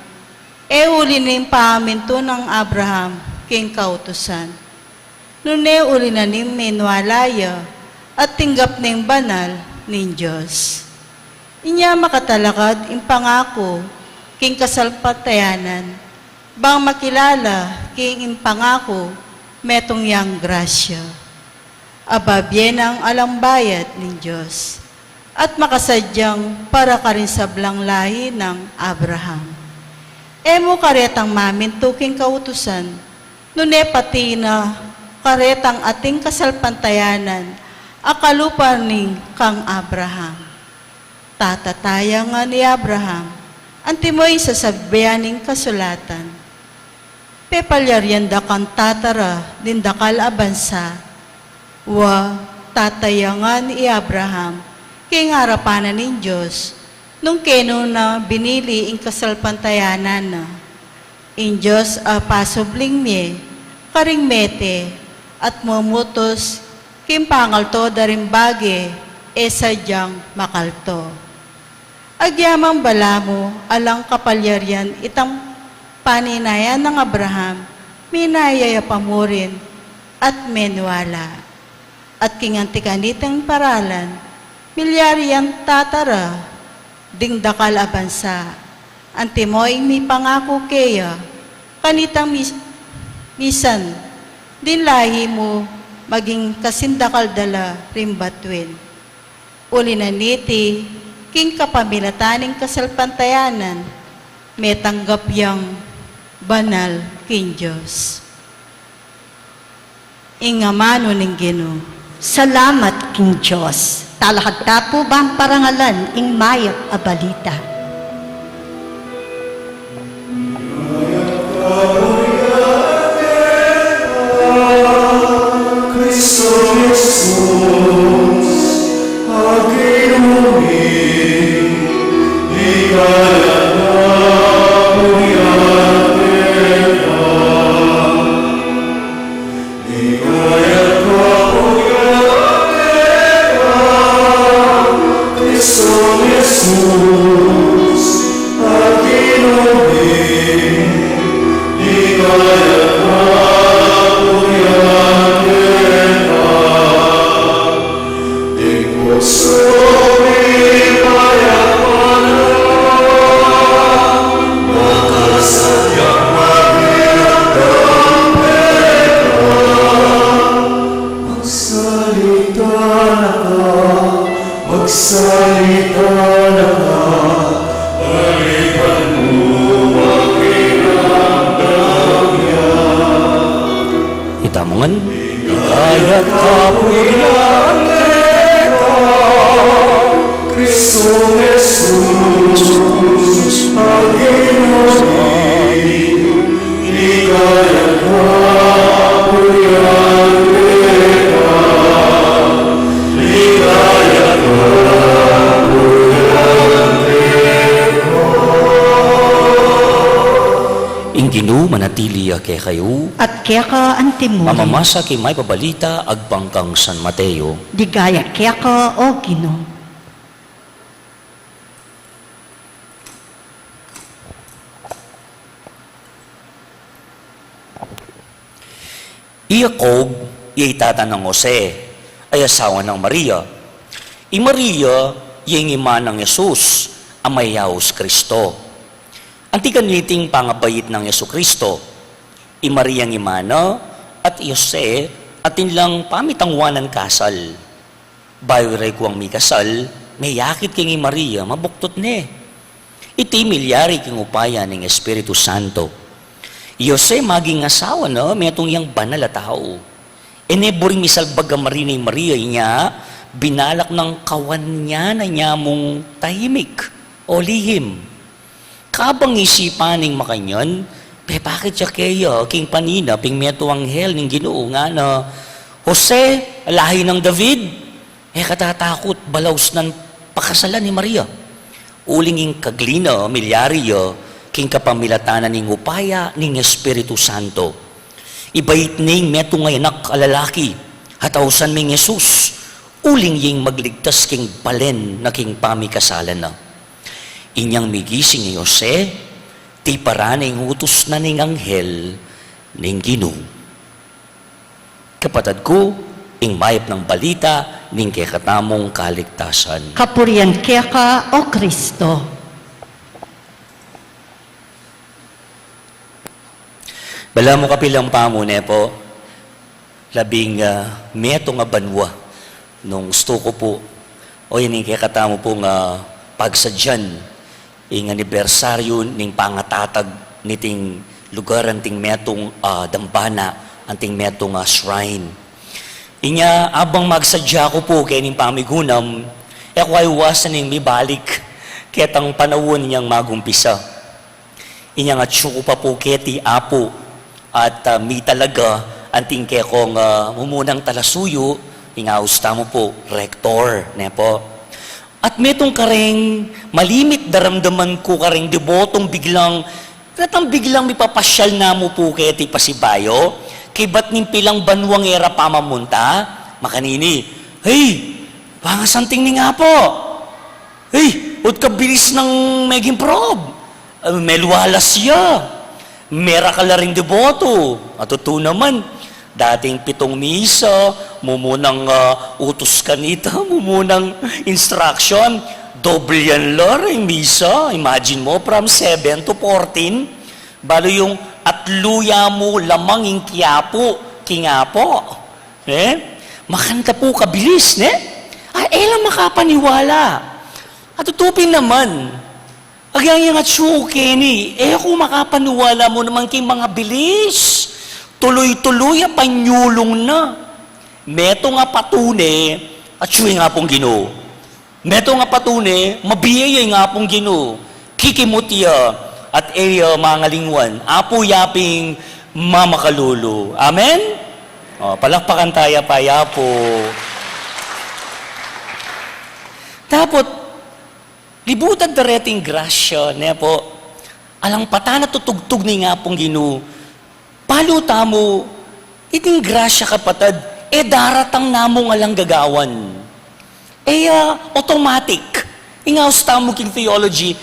e uli ning pamintu nang Abraham king kautusan, nune uli na ning miniwala ya at tinggap neng banal ning Dios. Inya makatalakad ing pangaku king kasalpantayanan, bang makilala king ing pangaku metung yang grasya, a babie nang alang bayad ning Dios, at makasadyang para karing sablang lahi nang Abraham. E mu karetang mamintu king kautusan, nune pati na karetang ating kasalpantayanan a kalupa ning kang Abraham. Tata taya ngan i Abraham, antimo ing sasabian ning kasulatan, pepalyarian da kang tata ra ding dakal a bansa. Wa, tata ya ngan i Abraham king arapan na ning Dios, nung kenu na binili ing kasalpantayanan na. Ing Dios a pasubling mie karing mete at mumutus king pangalto da ring bage e sadyang makalto. Agyamang balamu alang kapalyarian itang paninaya nang Abraham, minaya ya pa mu rin at meniwala. At king anti kaniting paralan, milyari yang tatara ding dakal a bansa, antimo ing mipangaku keya, kanitang mis-, misan ding lahi mu maging kasindakal da la ring batuin. Uli na niti, king kapamilatan ning kasalpantayanan, metanggap yang banal king Dios. Ing amanu ning Ginu. Salamat king Dios. Talakad ta pu bang parangalan ing mayap a balita. Magsalita na ka, magsalita na ka, paliban mu ang hirap na yan. Ita mo ngan. Kaya kapurian keka, Kristong Jesus, Panginoon, ligaya kapurian keka, ligaya kapurian keka. Ing Ginu manatili ya kekayu. At keka antimurin. Pamamasa king mayap a balita agpang kang San Mateo. Ligaya keka, O Ginu. I Jacob, ya i tata nang Jose, a asawa nang Maria. I Maria, ya ing ima nang Jesus, a mayayaus Kristo. Anti kaniting pangabait nang Jesu-Kristo, i Maria ing ima na, at i Jose, atin lang pamitangwanan kasal. Bayu ira kuang mikasal, meyakit keng i Maria, mabuktut ne. Iti milyari king upaya ning Espiritu Santo. I Jose maging asawa na, metung yang banal a tau. E ne buring misalbag a marina i Maria, inya binalak nang kawan ya na inya mung tahimik o lihim. Kabang isipan ning makanyan, pepakit ya keya king panina, ping metung anghel ning Ginu ngana, Jose, lahi nang David, e ka tatakut balausnan pakasalan i Maria. Uling ing kagli na milyari ya king kapamilatan na ning upaya ning Espiritu Santo. Ibait ne ing metung a anak a lalaki, at ausan meng Jesus, uling ing magligtas king balen na king pamikasalan na. Inyang migising i Jose, tiparan ne ing utus na ning anghel ning Ginu. Kapatad ku, ing mayap nang balita ning kekatamung kaligtasan. Kapurian keka, O Kristo. Balamu kapilan pa mu ne pu, labing, ah, metung a banua nung gustu ku pu, o ini kekatamu pung, ah, pagsadyan ing anibersaryu ning pangatatag niting lugar anting metung, ah, dambana, anting metung, ah, shrine. Inya, abang magsadya ku pu kening pamigunam, e ku aiwasan ing mibalik ketang panaun inyang magumpisa. Inyang atyu ku pa pu keti Apu, at, ah, mitalaga anting kekong, ah, mumunang talasuyu, ing aus tamu pu, rektor, ne pu. At metung kareng malimit daramdaman ku kareng debotong biglang, retang biglang mipapasyal namu pu keti pasibayu, kaybat ning pilang banuang e ra pamamunta, makanini, "Hey, Pangasanting ning Apu. Ey, o't kabilis nang meging prob. Ah, melualas ya. Merakal la ring deboto. Atutu naman, dating pitung misa, mumunang, ah, utus kanita, mumunang instruction, doble yan la ring misa. Imagine mo, from seven to fourteen, balu yung atlu ya mu lamang ing kiyapu king Apu. Eh? Makanta pu kabilis, ne? Ah, e la makapaniwala. Atutu pin naman, agyang yang atsu keni, e ku makapaniwala mu naman king mangabilis. Tuloy-tuloy a panyulung na. Metung a patune, atsu ing Apung Ginu. Metung a patune, mabie ya ing Apung Ginu. Kikimut ya, at e ya mangalingwan. Apu ya pin mamakalulu. Amen? O, palakpakan taya pa ya pu. Dapot, libutan da reting grasya, ne pu? Alang pata na tutugtug ning Apung Ginu. Balu tamu, iting grasya, kapatad, e daratang na mung alang gagawan. E ya automatic. Ing aus tamu king theology,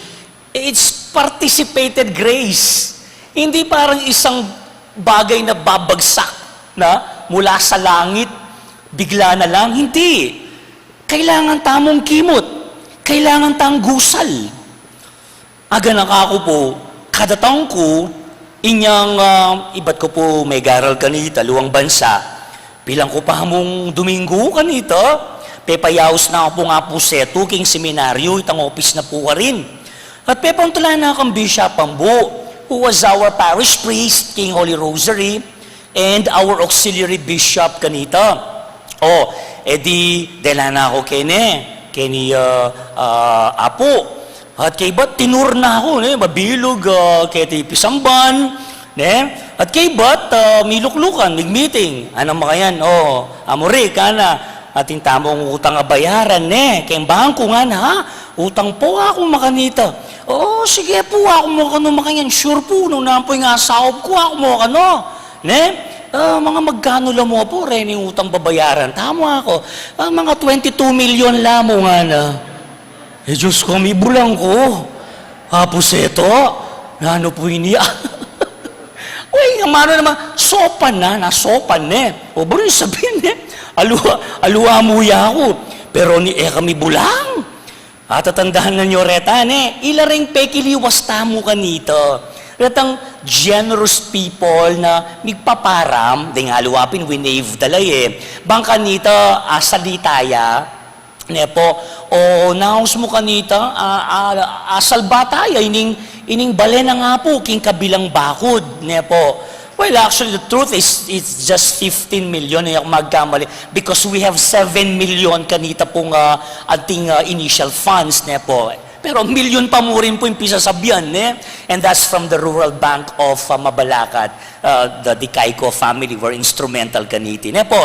it's participated grace. Hindi parang isang bagay na babagsak na mula sa langit, bigla na lang. Hindi. Kailangan tamung kimut. Kailangan tang gusal. Aganaka ku pu, kadatang ku, inyang, ah, ibat ku pu megaral kanita, luang bansa. Bilang ku pa mung Domingo kanita, pepayaus na ku pung Apu Setu king seminaryo, itang opis na pu karin. At pepantulan na kang Bishop Ambu, who was our parish priest king Holy Rosary, and our auxiliary bishop kanita. O, e di, dela na ku keni, keni, ah, ah, Apu. At kaybat, tinur na ku, ne, mabilug, ah, keti pisamban, ne? At kaybat, ah, miluklukan, mig-meeting. Anang makanyan, o, Amu Rick, ngana, atin tamung utang a bayaran, ne? Keng bangku, ngana, ha? Utang pu aku makanita. O, sige pu, aku mu kanu makanyan. Sure pu, nung naman pu ing asaup ku, aku mu kanu. Ne? Ah, mga magkanu la mu pu rening utang babayaran tamu? Aku, ah, mga twenty-two million la mu, ngana. E, Diyos ku, mibulang ku. Apu Setu, nanu pu ini? Uy, amanu naman, sopan na, na sopan, ne? O, buri sabyan, ne? Alua, alua mu ya ku. Pero ini e ka mibulang. Atatandanan yu reta, ne? Ila ring pekiliwas tamu kanita. Retang generous people na migpaparam, deng aliwa pin winave da la, e. Bang kanita, ah, salita ya, ne pu, o naus mu kanita, ah, ah, ah, salba taya ining, ining bale nang Apu king kabilang bakud, ne pu. Well, actually, the truth is, it's just fifteen million, e aku magkamali, because we have seven million kanita pung, ah, ating, ah, initial funds, ne pu. Pero million pa mu rin pu ing pisasabyan, ne? And that's from the Rural Bank of, ah, Mabalacat. Ah, the Dicaico family were instrumental kaniti, ne pu.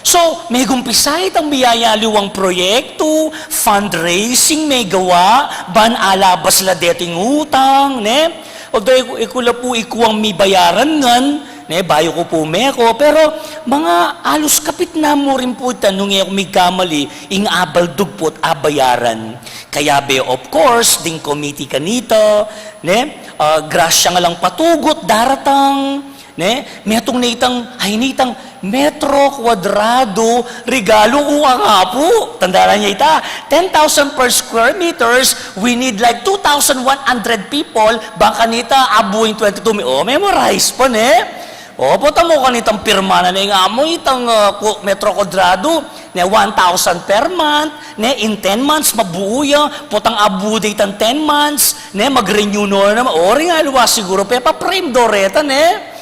So, megumpisa itang miyayaliwang proyektu, fundraising, megawa, ban alabas la deting utang, ne? Although, e ku, e ku la pu ikuang mibayaran ngan, ne, bayu ku pu meko, pero mga alus kapitnan mu rin pu ita, nung e ku migkamali, ing abal dugput abayaran. Kayabe, of course, ding committee kanita, ne, ah, grasya nga lang patugut, daratang, ne, metung na itang, ay, nitang metro kuadrado, regalu ku kang Apu. Tandaan yu ita, ten thousand per square meters, we need, like, two thousand one hundred people, bang kanita abuin twenty-two mi-, o, memorize pa, ne? O, potang mu kanitang pirma na, ne, nga mu itang, ah, ku-, metro kuadrado, ne, one thousand per month, ne, in ten months, mabuo ya, potang abu da itang ten months, ne, mag-renew no naman, o, ring aliwa siguru, pepa-frame do reta, ne?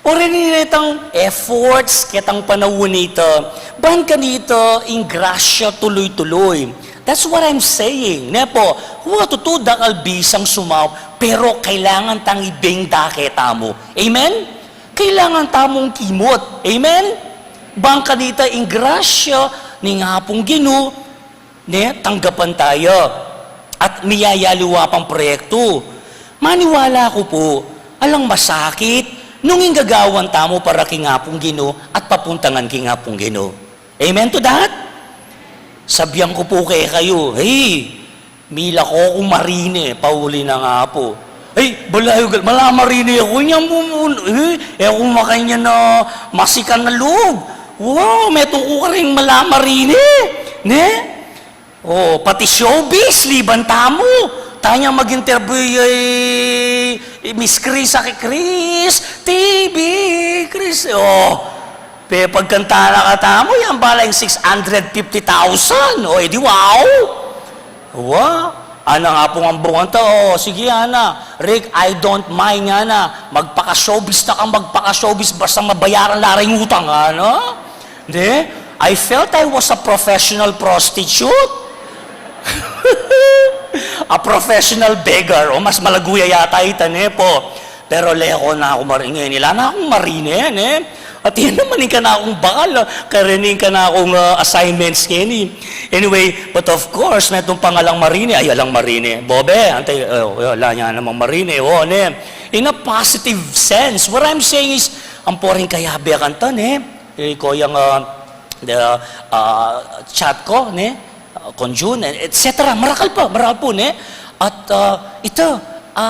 O, rin itang efforts, ketang panaun nita, ban kanita, ing grasya tuloy-tuloy. That's what I'm saying, ne pu, wa tutu dakal bisang sumaup, pero kailangan tang ibeng da keta mu. Amen? Kailangan tamung kimut. Amen? Bang kanita ing grasya ning Apung Ginu, ne, tanggapan taya. At miyayaliwa pang proyektu. Maniwala ku pu, alang masakit, nung ing gagawan tamu para king Apung Ginu at papuntangan king Apung Ginu. Amen to that? Sabian ku pu kekayu, "Hey, mila ku ku marine, pauli na nga pu." "Ay, balayu gal, mala marine aku, inya mu, mu, eh, e ku makanyan a masikan a lub." Wow, metung ku karing mala marine, ne? O, pati showbiz, liban tamu. Tanya mag-interview ya i Miss Chris, aki Chris, T V, Chris. O, pepagkanta na katamu, yan pala ing six hundred fifty thousand. O, edi wow! Wa, ana nga pung ambungan ta, o, sige, ana. "Rick, I don't mind," ngana. "Magpaka-showbiz na kang magpaka-showbiz, basta mabayaran la ring utang," ngana. Ne? I felt I was a professional prostitute. A professional beggar. O, mas malagu ya yata ita, ne pu? Pero leko na ku marin-, ngeni, ala na kung marine, ne? At yan naman ing kanakung bakal, a, kareni ing kanakung, a, assignments ngeni. Anyway, but of course, metung pang alang marine, ay, alang marine. Bobe, antay, o, ala, ala namang marine, o, ne? In a positive sense, what I'm saying is, ampo ring kayabe kanta, ne? E, ko yang, a, the, a, chat ko, ne? A, Conjun, e, et cetera. Marakal pa, marakal pu, ne? At, a, ita, a,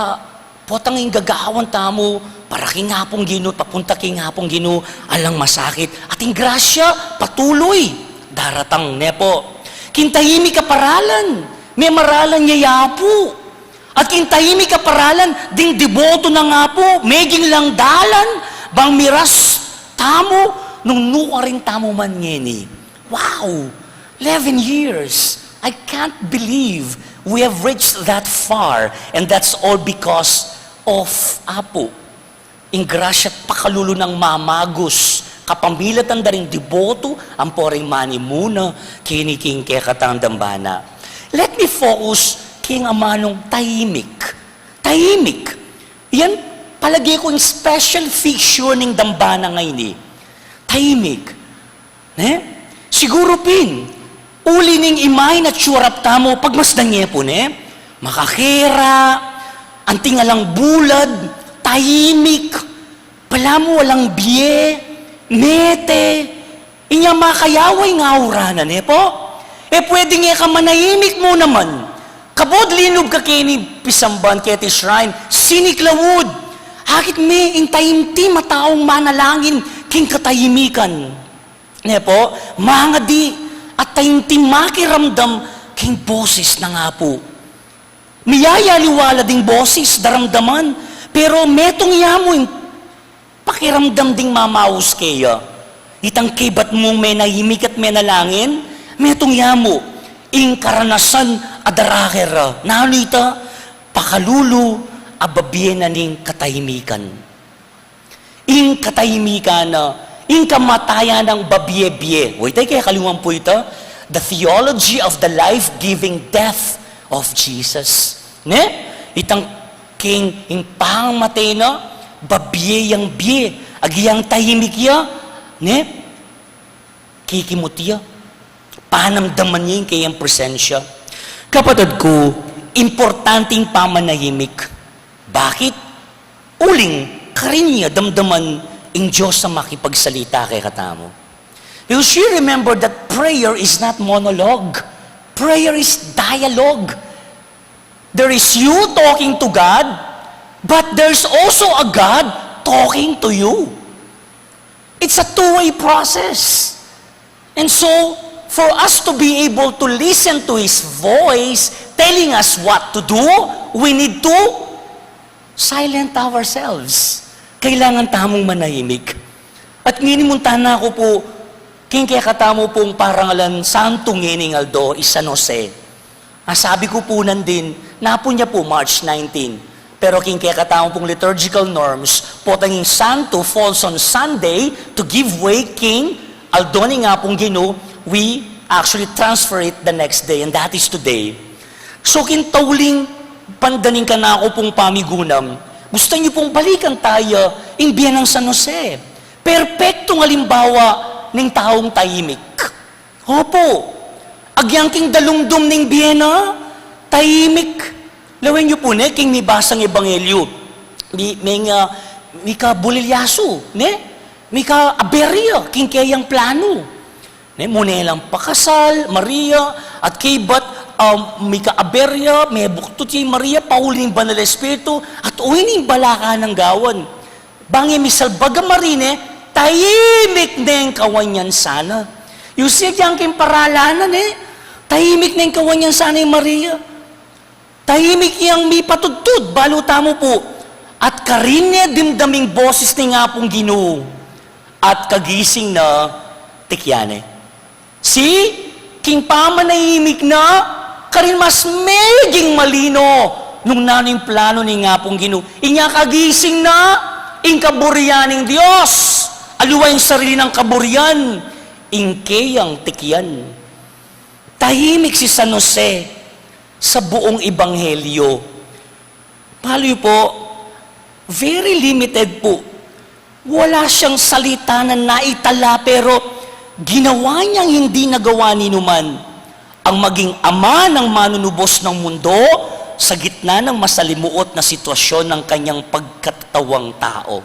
potang ing gagawan tamu, para king Apung Ginu, papunta king Apung Ginu, alang masakit. At ing grasya, patuloy, daratang, ne pu? King tahimik a paralan, memaralan ya ya pu. At king tahimik a paralan, ding deboto nang Apu, meging lang dalan, bang miras tamu, nung nukarin tamu man ngeni. Wow! Eleven years! I can't believe we have reached that far, and that's all because of Apu. Ing grasya't pakalulu nang mamagus, kapamilatan da ring deboto, ampo ring manimuna, keni king kekatang dambana. Let me focus king amanung tahimik. Tahimik. Yan, palage ku ing special feature ning dambana ngeni. Tahimik. Ne? Siguru pin, uli ning imainature tamu, pagmasdan ye pu, ne? Makakera, anting alang bulad, tahimik, balamu alang bie, mete, inya makayawa ing aura na, ne pu? E pwedeng e ka manahimik mu naman. Kabud linub ka keni pisamban keti shrine, scenic laud. Akit me ing taimtim a taung manalangin king katahimikan. Ne pu, mangadi at taimtim makiramdam king boses nang Apu. Miyayaliwa la ding boses, daramdaman, pero metung ya mu ing pakiramdam ding mamaus keya. Itang kaybat mung menahimik at menalangin, metung ya mu ing karanasan a darake ra. Nanu ita? Pakalulu a babie na ning katahimikan. Ing katahimikan na, ing kamatayan nang babie-bie. Wa ita ing kekaliwan pu ita, the theology of the life-giving death of Jesus. Ne? Itang king ing pamate na, babie yang bie, agyang tahimik ya, ne? Kikimut ya. Panamdaman ya ing keyang presensya. Kapatad ku, importante ing pamanahimik. Bakit? Uling karin ya damdaman ing Dios a makipagsalita kekatamu. You should remember that prayer is not monologue. Prayer is dialogue. There is you talking to God, but there's also a God talking to you. It's a two-way process. And so, for us to be able to listen to His voice telling us what to do, we need to silent ourselves. Kailangan tamung manahimik. At ngeni munta na ku pu, king kekatamu pung parangalan santu ngening aldo, i San Jose. A, sabi ku pu nandin, napun ya pu March nineteen. Pero king kekatamu pung liturgical norms, potang ing santu falls on Sunday to give way king aldo ning Apung Ginu, we actually transfer it the next day, and that is today. So, king tauling pandan ning kanaku pung pamigunam, gustu yu pung balikan taya ing bie nang San Jose. Perpektung alimbawa ning taung tahimik. Opu. Agyang king dalumdum ning bie na, tahimik. Lawen yu pu ne, king mibasang ebanghelyu. Mi, meng, ah, mika bulilyasu, ne? Mika aberya, king keyang planu. Ne, mune lang pakasal, Maria, at kaybat, um, mika-aber ya, mebuktut ya i Maria, pauli ning Banal Espiritu, at uling balak nang gawan. Bang e misalbag a Maria, ne, tahimik ne ing kawan yan sana. You see, agyang king paralanan, ne, tahimik ne ing kawan yan sana i Maria. Tahimik yang mipatudtud, balu tamu pu. At karin ne dimdam ing boses ning Apung Ginu. At kagising na, tikyan ne. See? King pamanahimik na, karin mas meging malino nung nanu ing plano ning Apung Ginu. Inya kagising na, ing kaburian ning Dios. Aliwa ing sarili nang kaburian, ing keyang tikyan. Tahimik si San Jose sa buong ebanghelyo. Balu yu pu, very limited pu. Wala siyang salita na naitala, pero ginawa niyang hindi nagawa ni numan, ang maging ama ng manunubos ng mundo sa gitna ng masalimuot na sitwasyon ng kanyang pagkatawang tao.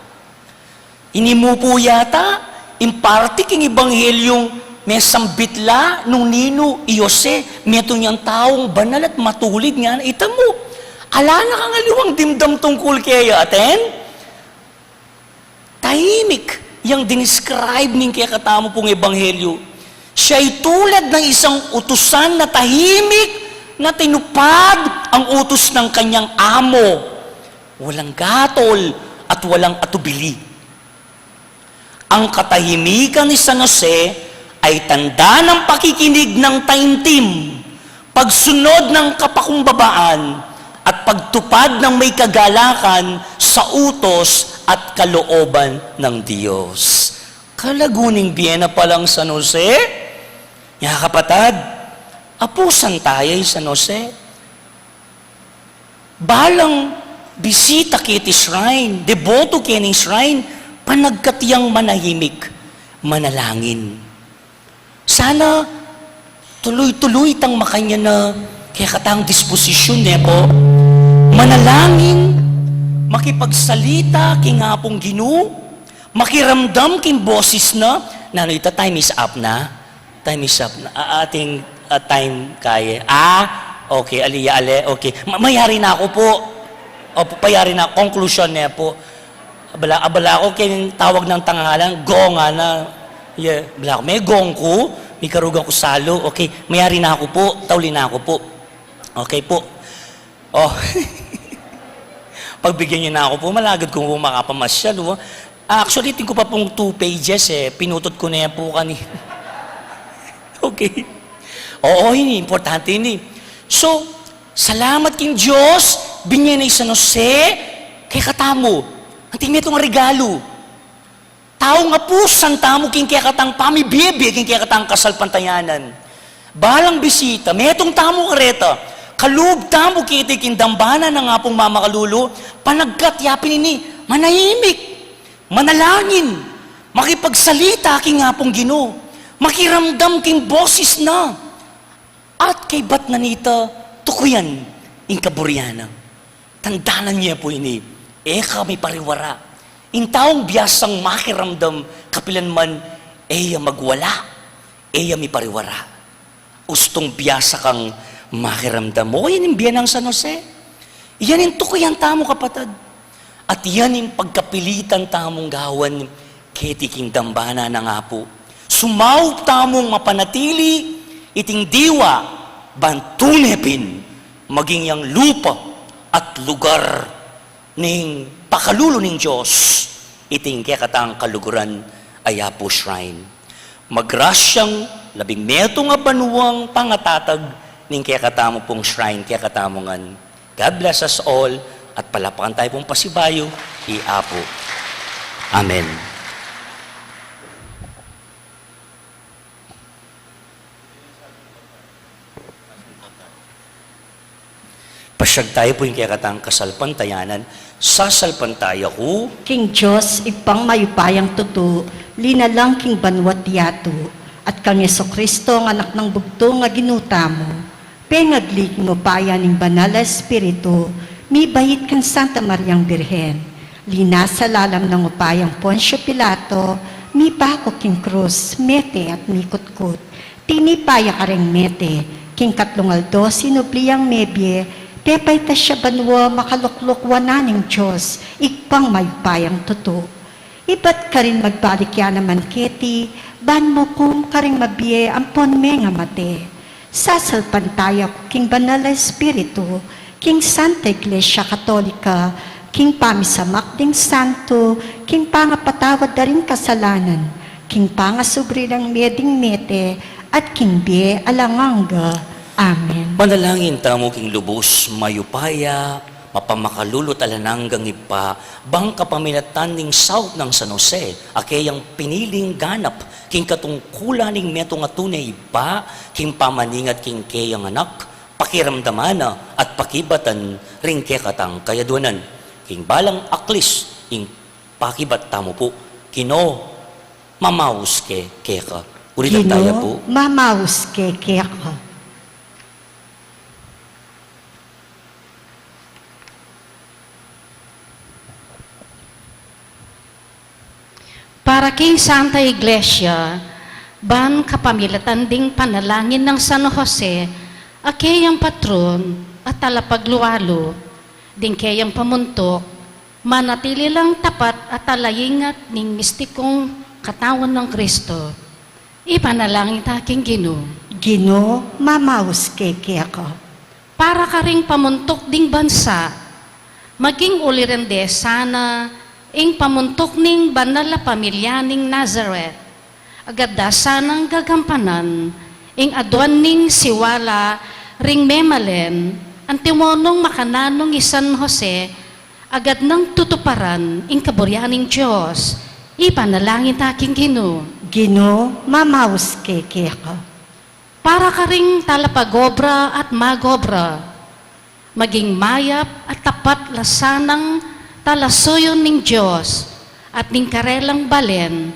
Ini mu pu yata ing parte king ebanghelyung mesambit la nung ninu i Jose, metung yang taung banal at matulid, ngana. Ita mu, ala na kang aliwang dimdam tungkul keya, atin? Tahimik yang dinescribe ning kekatamu pung ebanghelyu. Siya'y tulad ng isang utusan na tahimik na tinupad ang utus ng kanyang amo. Walang gatol at walang atubili. Ang katahimikan ni San Jose ay tanda ng pakikinig ng taimtim, pagsunod ng kapakumbabaan, at pagtupad ng may kagalakan sa utos at kalooban ng Diyos. Kalagu ning bie na palang San Jose. Ya, kapatad, apusan taya i San Jose. Balang bisita keti shrine, deboto keni shrine, panagkat yang manahimik, manalangin. Sana tuluy-tuluy tang makanyan a kekatang disposisyun, ne pu? Manalangin, makipagsalita king Apung Ginu, makiramdam king boses na. Nanu ita, time is up na? Time is up na. A-, ating, ah, time kaya. Ah, okay, ali ya, ali, okay. Ma-, mayari na ku pu. Opu, payari na, conclusion ne pu. Abala, abala ku keng tawag ng tangalan, gong, ana. Yeah, abala ku, me gong ku, mikarugan ku salu. Okay, mayari na ku pu, tauli na ku pu. Okay pu. Oh. Pagbigyan niyo na ku pu, malagad ku pu makapamasyal, oh. Ah, actually, atin ku pa pung two pages, eh. Pinutut ku ne pu kani. Okay. Oo, ini, importante ini. So, salamat king Dios, binye na i San Jose kekatamu. Anti metung a regalu. Taung apusan tamu king kekatang pamibie-bie, king kekatang kasalpantayanan. Balang bisita, metung tamu kareta, kalub tamu keti king dambana nang Apung Mamakalulu, panagkat ya pin ini, manahimik, manalangin, makipagsalita king Apung Ginu, makiramdam king boses na. At kaybat na nita, tukuyan ing kaburian na. Tandanan ye pu ini, e ka mipariwara. Ing taung biasang makiramdam, kapilan man, e ya magwala, e ya mipariwara. Ustung biasa kang makiramdam. O, yan ing bie nang San Jose. Yan ing tukuyan tamu, kapatad. At yan ing pagkapilitan tamung gawan keti king dambana nang Apu. Sumaup tamung mapanatili iting diwa ban tune pin maging yang lupa at lugar ning pakalulu ning Dios, iting kekatang kaluguran a Apu Shrine. Magrasyang labing metung a banuang pangatatag ning kekatamu pung shrine, kekatamu ngan. God bless us all, at palapakan tayu pung pasibayu i Apu. Amen. Pasyag tayu pu ing kekatang kasalpantayanan. Sasalpantaya ku king Dios, Ibpang mayupayang tutu, linalang king banua't yatu, at kang Jesucristo, ang Anak nang bugtung a Ginu tamu, pengagli king upaya ning Banal a Espiritu, mibait kang Santa Mariang Birhen, linasa lalam nang upayang Poncio Pilato, Mipaku king krus, mete at mikutkut. Tinipa ya kareng mete, king katlung aldo sinubli yang mebie, pepaitas ya banua makalukluk wanan ning Dios, Ibpang mayupayang tutu. Ibat karin magbalik ya naman keti, ban mukum karing mabie ampon mengamate. Sasalpantaya ku king Banal a Espiritu, king Santa Iglesia Katolika, king pamisamak ding santo, king pangapatawad da ring kasalanan, king pangasubli nang mie ding mete, at king bie alang angga. Amen. Manalangin tamu king lubus mayupaya, mapamakalulu at alang anggang Ibpa, bang kapamilatan ning saup nang San Jose, a keyang piniling ganap king katungkulan ning metung a tune Ibpa, king pamaningat king keyang anak, pakiramdaman na at pakibatan ring kekatang kayaduanan. King balang aklis, ing pakibat tamu pu, Ginu, mamaus ke keka. Ulitan taya pu. Ginu, mamaus ke keka. Para king Santa Iglesia, ban kapamilatan ding panalangin nang San Jose, a keyang patron at talapaglualu, ding keyang pamuntuk, manatili lang tapat at talaingat ning mistikung katawan nang Kristo. Ipanalangin ta king Ginu. Ginu, mamaus ke keka. Para karing pamuntuk ding bansa, maging uliran de sana ing pamuntuk ning banal a pamilya ning Nazareth. Agad da sanang gagampanan ing aduan ning siwala ring memalen, antimo nung makananung i San Jose, agad nang tutuparan ing kaburian ning Dios. Ipanalangin ta king Ginu. Ginu, mamaus ke keka. Para karing talapagobra at magobra, maging mayap at tapat la sanang talasuyu ning Dios at ning karelang balen,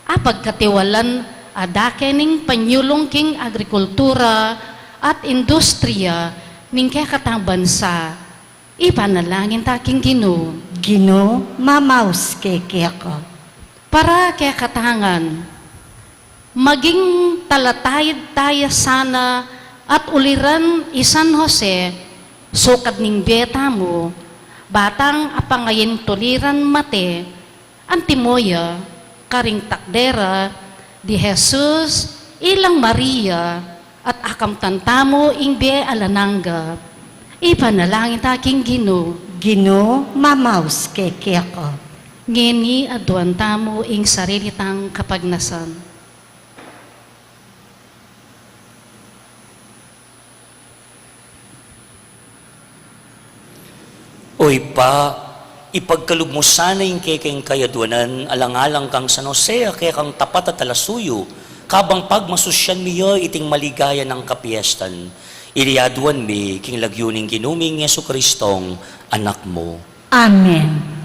a pagkatiwalan a dake ning panyulung king agrikultura at industriya ning kekatang bansa. Ipanalangin ta king Ginu. Ginu, mamaus ke keka. Para kekatangan, maging talataid taya sana at uliran i San Jose, sukad ning bie tamu, batang apangayin tuliran mate, antimo ya karing takdera di Jesus, ilang Maria, at akamtan tamu ing bie alang angga. Ipanalangin ta king Ginu. Ginu, mamaus ke keka. Ngeni aduan tamu ing sarili tang kapagnasan. O Ibpa, ipagkalub mu sana ing kekeng kayaduanan alang-alang kang San Jose a kekang tapat a talasuyu, kabang pagmasusyan mi ya iting maligaya nang kapiestan. Iti aduan mi king lagyu ning Ginu ming Jesucristong Anak mu. Amen.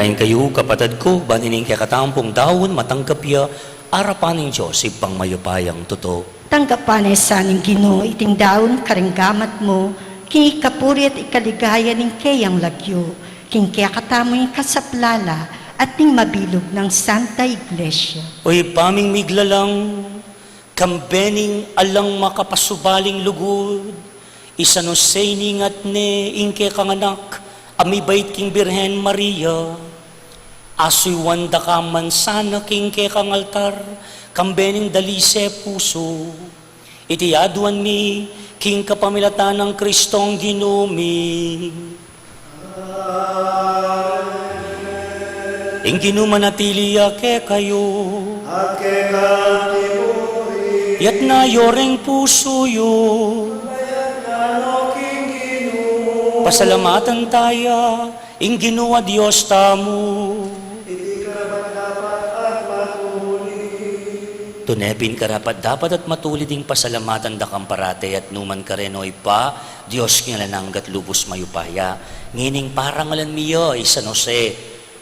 Ing kayu, kapatad ku, ban ining kekatamung daun matanggap ya arapan ning Dios Ibpang mayupayang tutu. Tanggapan na sa ning Ginu iting daun karing gamat mu, king ikapuri at ikaligaya ning keyang lagyu, king kekatamung ikasaplala at ning mabilug nang Santa Iglesia. O Ibpa ming miglalang, kambe ning alang makapasubaling lugud, i San Jose iningat ne ing kekang anak a mibait king Birhen Maria. Asuyuan da ka man sana king kekang altar, kambe ning dalise pusu. Iti aduan mi king kapamilatan nang Kristong Ginu mi. Ing Ginu manatili ya kekayu. At keka mu rin. Itas yu ring pusu yu. Pasalamatan taya ing Ginu a Dios tamu. Iti karapat-dapat at matulid. Tune pin karapat-dapat at matulid ing pasalamatan da kang parate at nukarin man, o Ibpa, Dios king alang angga at lubus mayupaya. Ngening parangalan mi ya i San Jose,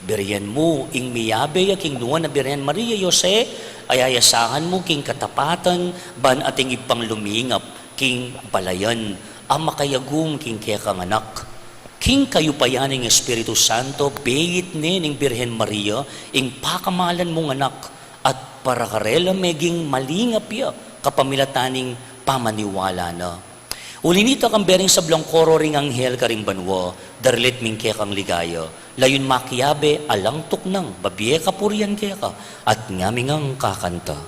birian mu ing miyabe ya king nuan a Birhen Maria, Jose, a yayasahan mu king katapatan, ban ating Ibpang lumingap king balayan a makayagum king kekang anak. King kayupayan ning Espiritu Santo, beit ne ning Birhen Maria ing pakamalan mung anak, at para karela meging malingap ya kapamilatan ning pamaniwala na. Uli na nita, kambe ring sablang koro ring anghel karing banua, daralit mi ing kekang ligaya, layun makiabe alang tuknang, babie kapurian keka, at ngaming kakanta.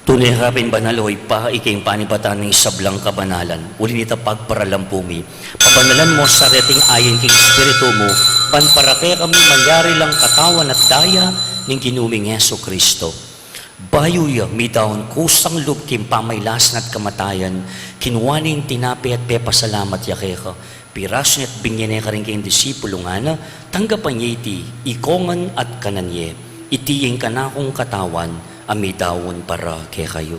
Tune ka pin banal, o Ibpa, ika ing panibatan ning sablang kabanalan. Uli na nita, pagparalampu mi, pabanalan mu sa reting ayin king Espiritu mu, ban para kekami malyari lang katawan at daya ning Ginu ming Jesucristo. Bayu ya midaun kusang lub king pamailasan at kamatayan, kinua ne ing tinape at pepasalamat ya keka, pirasu ne at binye ne karing kayang disipulu, ngana: Tanggapan ye iti ikongan at kanan ye. Iti ing kanakung katawan a midaun para kekayu.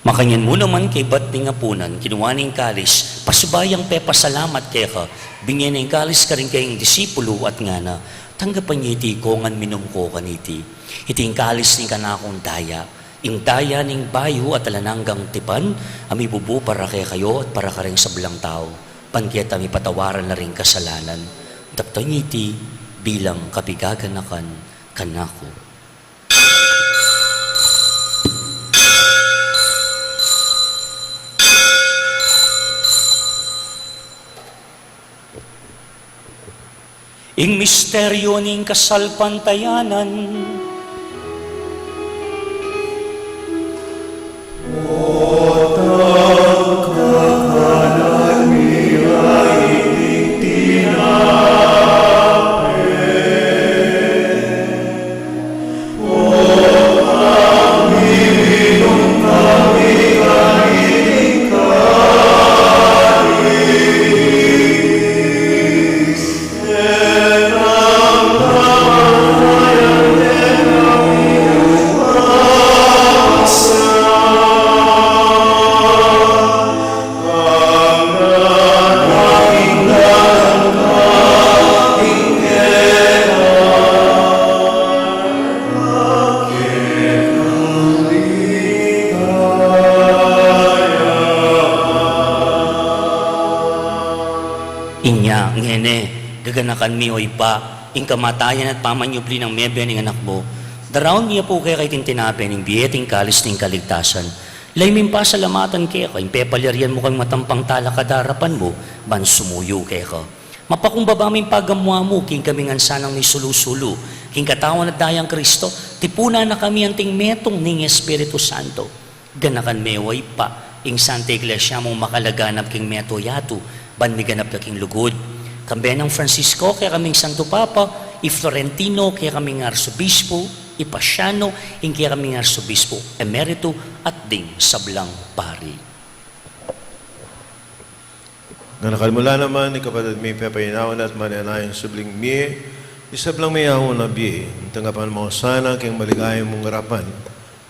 Makanyan mu naman kaybat ning apunan, kinua ne ing kalis, pasibayu yang pepasalamat keka, binye ne ing kalis karing kayang disipulu at ngana: Tanggapan ye iti ikongan, minum ko kaniti. Iti ing kalis ning kanakung daya, ing daya ning bayu at alang anggang tipan, a mibubu para kekayu at para kareng sablang tau, ban keta mipatawaran la ring kasalanan. Daptan ye iti bilang kapigaganakan kanaku. Ing misteryu ning kasalpantayanan. O Gaganakan mi, o Ibpa, ing kamatayan at pamanyubli nang mebie ning Anak mu. Daraun mi pu keka iting tinape ning bie at ing kalis ning kaligtasan. Lalu ming pasalamatan keka ing pepalyarian mu kaming matampang talakad king arapan mu, ban sumuyu keka. Mapakumbaba ming pagamu-amu king kami ngan sanang misulu-sulu king katawan at dayang Kristo, tipunan na kami anting metung ning Espiritu Santo. Ganakan me, o Ibpa, ing Santa Iglesia mung makalaganap king meto yatu, ban miganap ya king lugud. Kambe nang Francisco, kekaming Santo Papa, i Florentino, kekaming Arsobispo, i Pasiano, ing kekaming Arsobispo Emerito, at ding sablang pari. Ganakan mu la naman ing kapatad ming pepainawa na at manenayang subling mie, ing sablang meyaun a bie, ing tanggapan mu sana king maligaya mung arapan.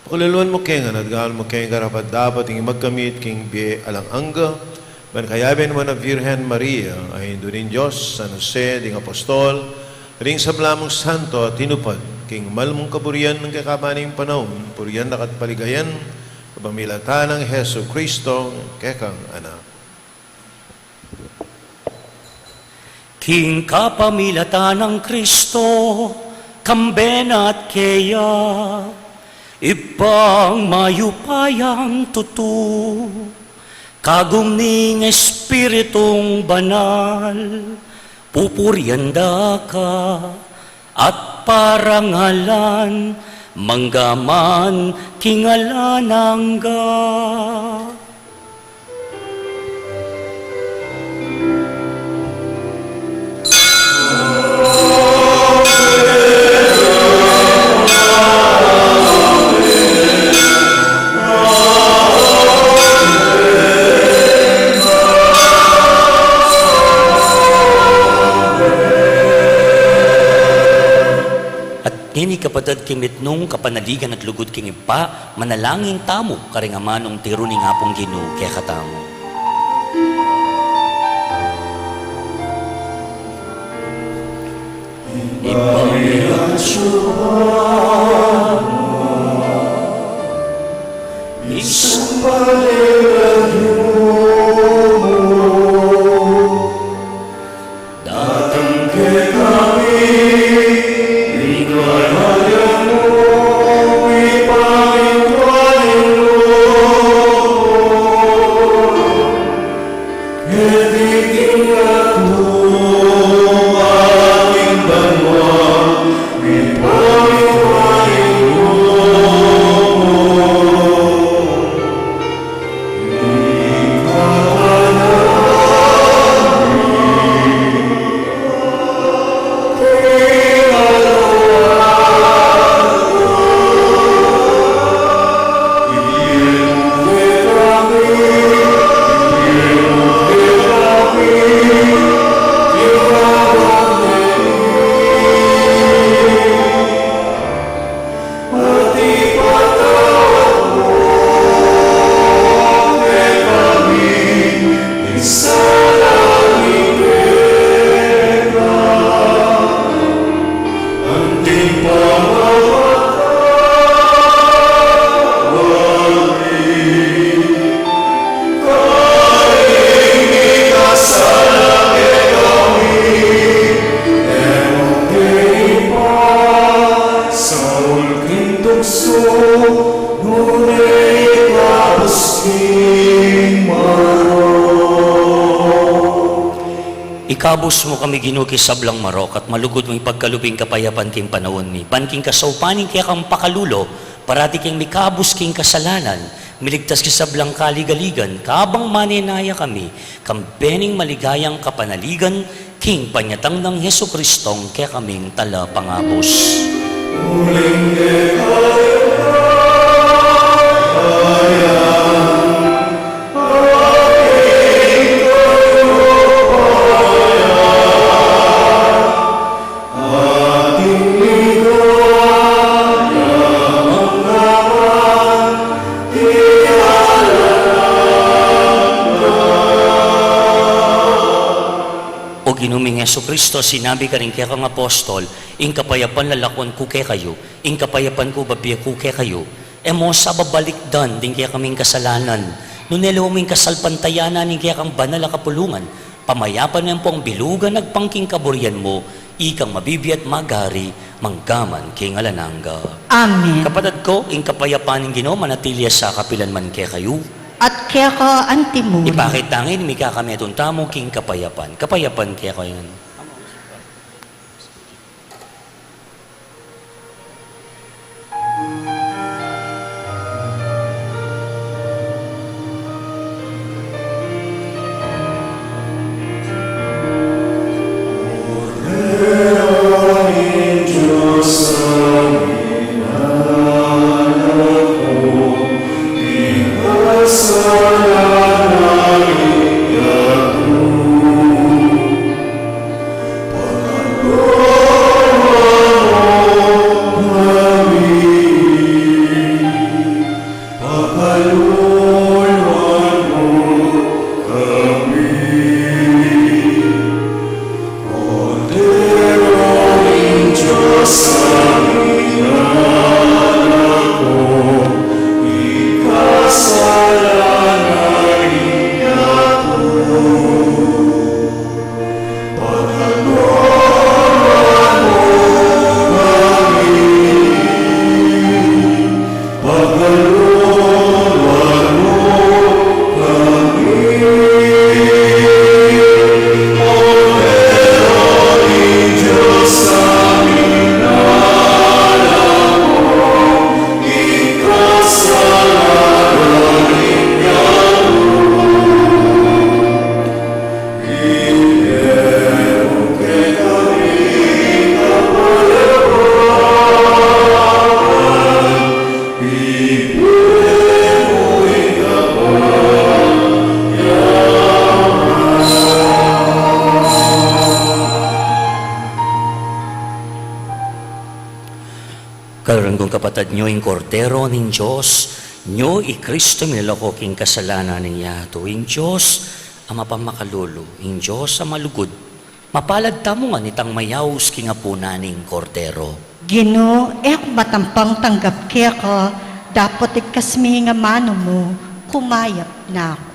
Pakaluluan mu kami ngan at gawan mu kaming karapat-dapat ing magkamit king bie alang angga, ban kayabe na nang Virgen Maria, a Indu ning Dios, San Jose, ding apostol, ding sabla mung santo a tinupad king mal mung kaburian king kekaban ning panaun, purian da ka at paligayan, kapamilatan nang Jesucristo, kekang Anak. King kapamilatan nang Kristo, kambe na at keya, Ibpang mayupayang tutu, kagum ning Espiritung Banal, pupurian da ka at parangalan, mangga man king alang angga. At ngeni, kapatad, king mitmung kapanaligan at lugud king Ibpa, manalangin tamu karing amanung tiru ning Apung Ginu kekatamu. Ibpa mi, isang paglalang mu, datang kekami ing karayan mu, mipamintuan ing lub mu keti king atubang king banua, mipamintuan ing lub mu. At ipatawad mu kekami ing sala mi keka, anting pamamatawad mi karing mikasala kekami, e mu ke ipasaul king tuksu, nune ikabus king marok. Ikabus mu kami, Ginu, king sablang marok, at malugud mung ipagkalub ing kapayapan king panaun mi. Ban king kasaupan ning kekang pakalulu, parati kaming mikabus king kasalanan, miligtas king sablang kaligaligan, kabang manenaya kami kambe ning maligayang kapanaligan king panyatang nang Jesucristong kekaming Talapangabus. Uling keka ing ligaya, ating ligaya, ating ligaya, mangga man king alang angga. O Ginu ming Jesucristo, sinabi mu karing kekang apostol, ing kapayapan lalakwan ku kekayu, ing kapayapan ku bibie ku kekayu. E mu sa babalikdan ding kekaming kasalanan, nune lawan mu ing kasalpantayanan ning kekang banal a kapulungan, Pamayapan me ampong bilugan agpang king kaburian mu, ikang mabibie at magari, mangga man king alang angga. Amen. Kapatad ku, ing kapayapan ning Ginu, manatili ya sa kapilan man kekayu. At keka antimurin. Ipakit ta ngeni ing mikakametung tamu king kapayapan. Kapayapan kekayu ngan. Kaluguran kung kapatad, nyo ing Kordero ning Dios, nyo i Kristo, milalako king kasalanan ning yatu. Ing Dios a mapamakalulu, ing Dios a malugud, mapalad tamu ngan itang mayaus king apunan ning Kordero. Ginu, e ku matampang tanggap keka, dapot igkas me ing amanu mu, kumayap na ku.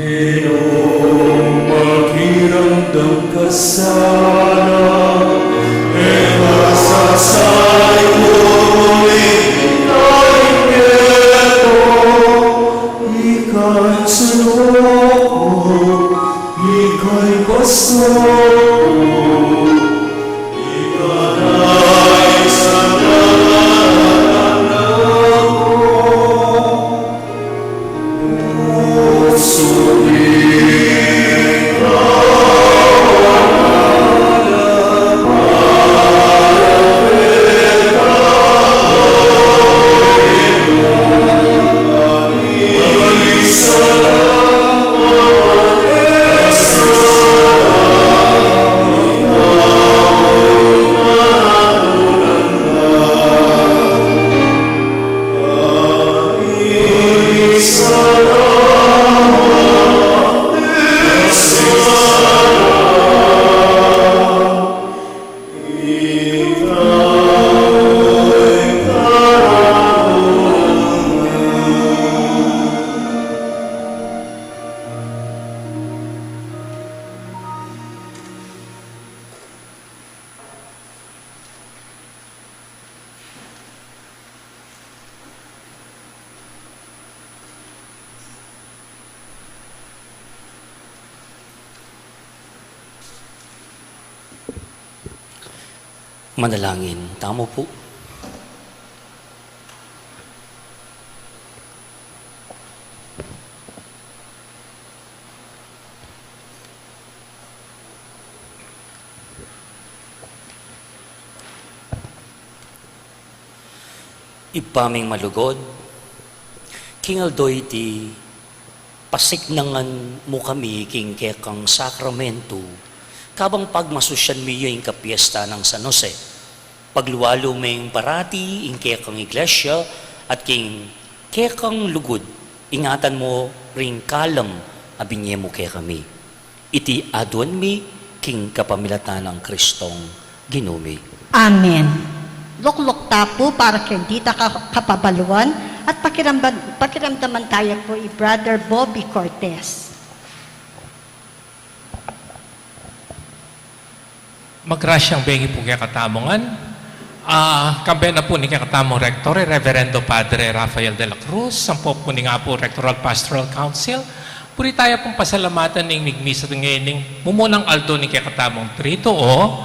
Ginung makiramdam ka sana, e ka sasaliku, ngunit ika ing keto, ika ing salo ku, ika ing pastor ku, ika Manalangin tamu pu. Ibpa ming malugud, king aldo iti pasiknangan mu kami king kekang sakramentu, kabang pagmasusyan mi ya ing kapiesta nang San Jose. Paglualu meng parati ing kekang iglesia at king kekang lugud, ingatan mu ring kalam a binie mu kekami. Iti aduan mi king kapamilatan nang Kristong Ginu mi. Amen. Lukluk ta pu para king ditak a kapabaluan at pakiramdam-, pakiramdaman taya pu i Brother Bobby Cortez. Magrasyang bengi pu kekatamu ngan. Ah, kambe na pu ning kekatamung Rektor, i Reverendo Padre Rafael de la Cruz, ampo pu ning Apu Rectoral Pastoral Council. Buri taya pung pasalamatan ning migmisa ngeni ning mumunang aldo ning kekatamung Triduo.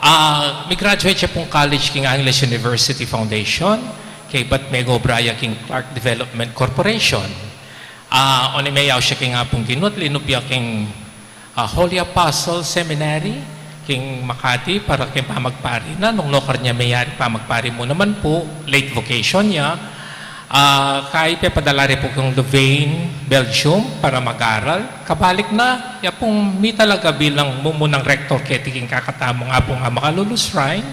Ah, migraduate ya pung college king Angeles University Foundation, kaybat megobra ya king Clark Development Corporation. Ah, oneng meyaus ya king Apung Ginu at linub ya king, ah, Holy Apostle Seminary king Makati para king pamagpari na. Nung nukar ne meyari pamagpari mu naman pu, late vocation ya. Ah, kaybat pepadala re pu king Louvain, Belgium para mag-aral. Kabalik na, ya pung mitalaga bilang mumunang rektor keti king kekatamung Apung Makalulu Shrine.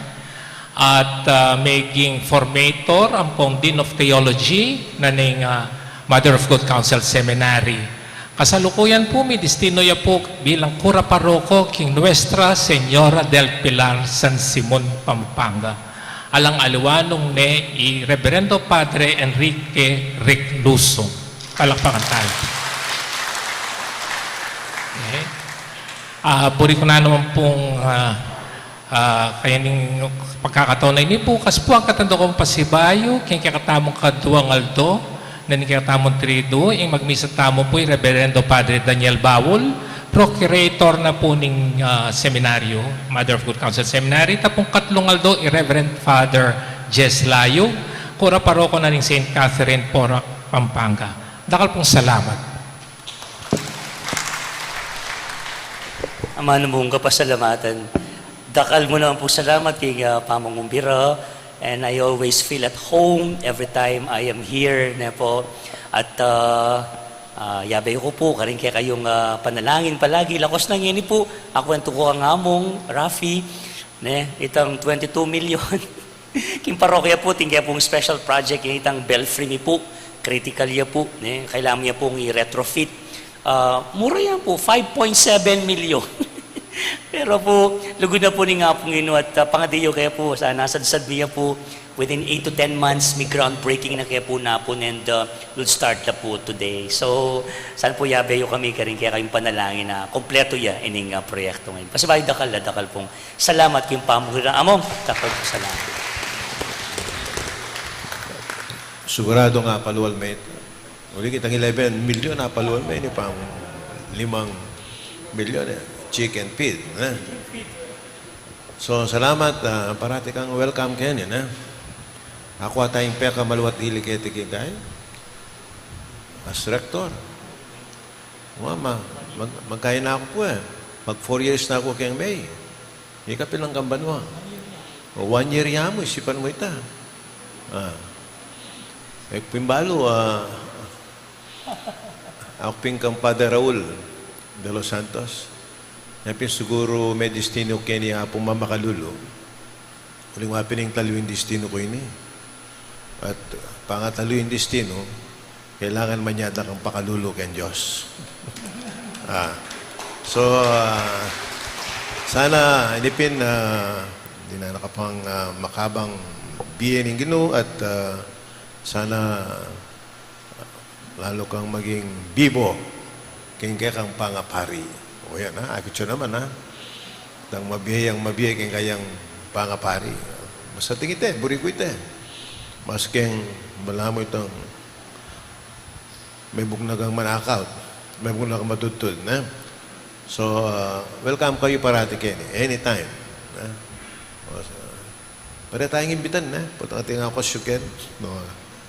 At, ah, meging formator ampong Dean of Theology na ning, ah, Mother of Good Counsel Seminary. Kasalukuyan pu, midestino ya pu bilang kura paroko king Nuestra Señora del Pilar, San Simon, Pampanga. Alang aliwa nung ne i Reverendo Padre Enrique Recluso. Palakpakan taya. Okay. Ah, buri ku na naman pung, ah, Ah, kaya ning pagkakataon a ini pu, kaspang katanda kung pasibayu king kekatamung kaduang aldo na ning kekatamung Triduo, ing magmisa tamu pu i Reverendo Padre Daniel Bawul, Procurator na pu ning, ah, seminaryo, Mother of Good Counsel Seminary, tapung katlung aldo i Reverend Father Jess Layo, kura paroko na ning Saint Catherine, Porac, Pampanga. Dakal pung salamat. Amanu mung kapasalamatan. Dakal mu naman pung salamat king, ah, pamangumbira. And I always feel at home every time I am here, ne pu. At, ah, ah, yabe ku pu karing kekayung, ah, panalangin palagi. Lakwas na ngeni pu, aku antu ku kang Among Rafi, ne, itang twenty-two million. King parokya pu, atin ke pung special project yang itang belfry mi pu. Critical ya pu, ne? Kailangan ya pung i-retrofit. Ah, mura ya pu, five point seven million. Pero pu, lugud na pu ning Apung Ginu at, ah, pangadi yu kaya pu, sana sadsad mi ya pu, within eight to ten months, mi-groundbreaking na kaya pu napun and, ah, we'll start na pu today. So, sana pu yabe yu kami karing kekayung panalangin na kompleto ya ining, ah, proyekto ngeni. Pasibayu dakal, dakal pung salamat king pamagkita, Among. Dakal pung salamat. Sigurado nga, apalual me. Uli kitang eleven million, apalual me ini pang limang milyon, eh. Chicken feed, eh. So, salamat, ah, parati kang welcome keni, eh. Aku ata ing pekamaluat ili keti king kai as rector. Wa, ma-, mag-, magkain na aku pu, eh. Mag four years na aku keng May. Ika pilang kang banua. O, one year ya mu, isipan mu ita. Ah. E ku pin balu, ah, aku pin kang Father Raul de los Santos. Nya pin siguru me destinu keni Apung Mamakalulu. Uling wa pin ing talu ing destinu ku ini. At pangatalu ing destinu, kailangan manyada kang pakalulu keng Dios. Ah. So, ah, sana ini pin, ah, dinan na ka pang, ah, makabang bie ning Ginu at, ah, sana lalu kang maging bibo keng kekang pangapari. O yan, ha? Akit yu naman, ha? Itang mabie yang mabie keng kayang pangapari. Basta iti, buri ku iti. Maskeng balamu itang mebuknag kang manakaut, mebuknag kang matudtud, ne? So, uh, welcome kayu parati keni, anytime, ne? O, sa-, Pare tayang imbitan na, pati ating ako sugar. No.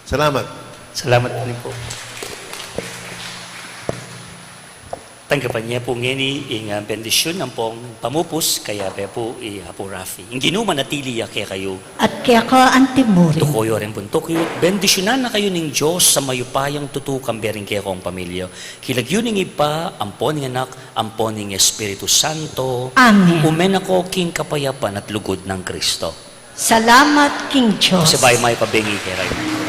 Salamat. Salamat din po. Tanggapan ye pu ngeni ing, ah, bendisyun ampong pamupus, kaya pe pu i Apu Rafi. Ing Ginu manatili ya kekayu. At keka antimurin. Tukuyu rin pun tukuyu, bendisyunan na kayu ning Dios a mayupayang tutu kambe ring kekong pamilya. King lagyu ning Ibpa, ampo ning Anak, ampo ning Espiritu Santo. Amen. Ume na ko king kapayapan at lugud nang Kristo. Salamat king Dios. Pasibayu mayap a bengi kekayu.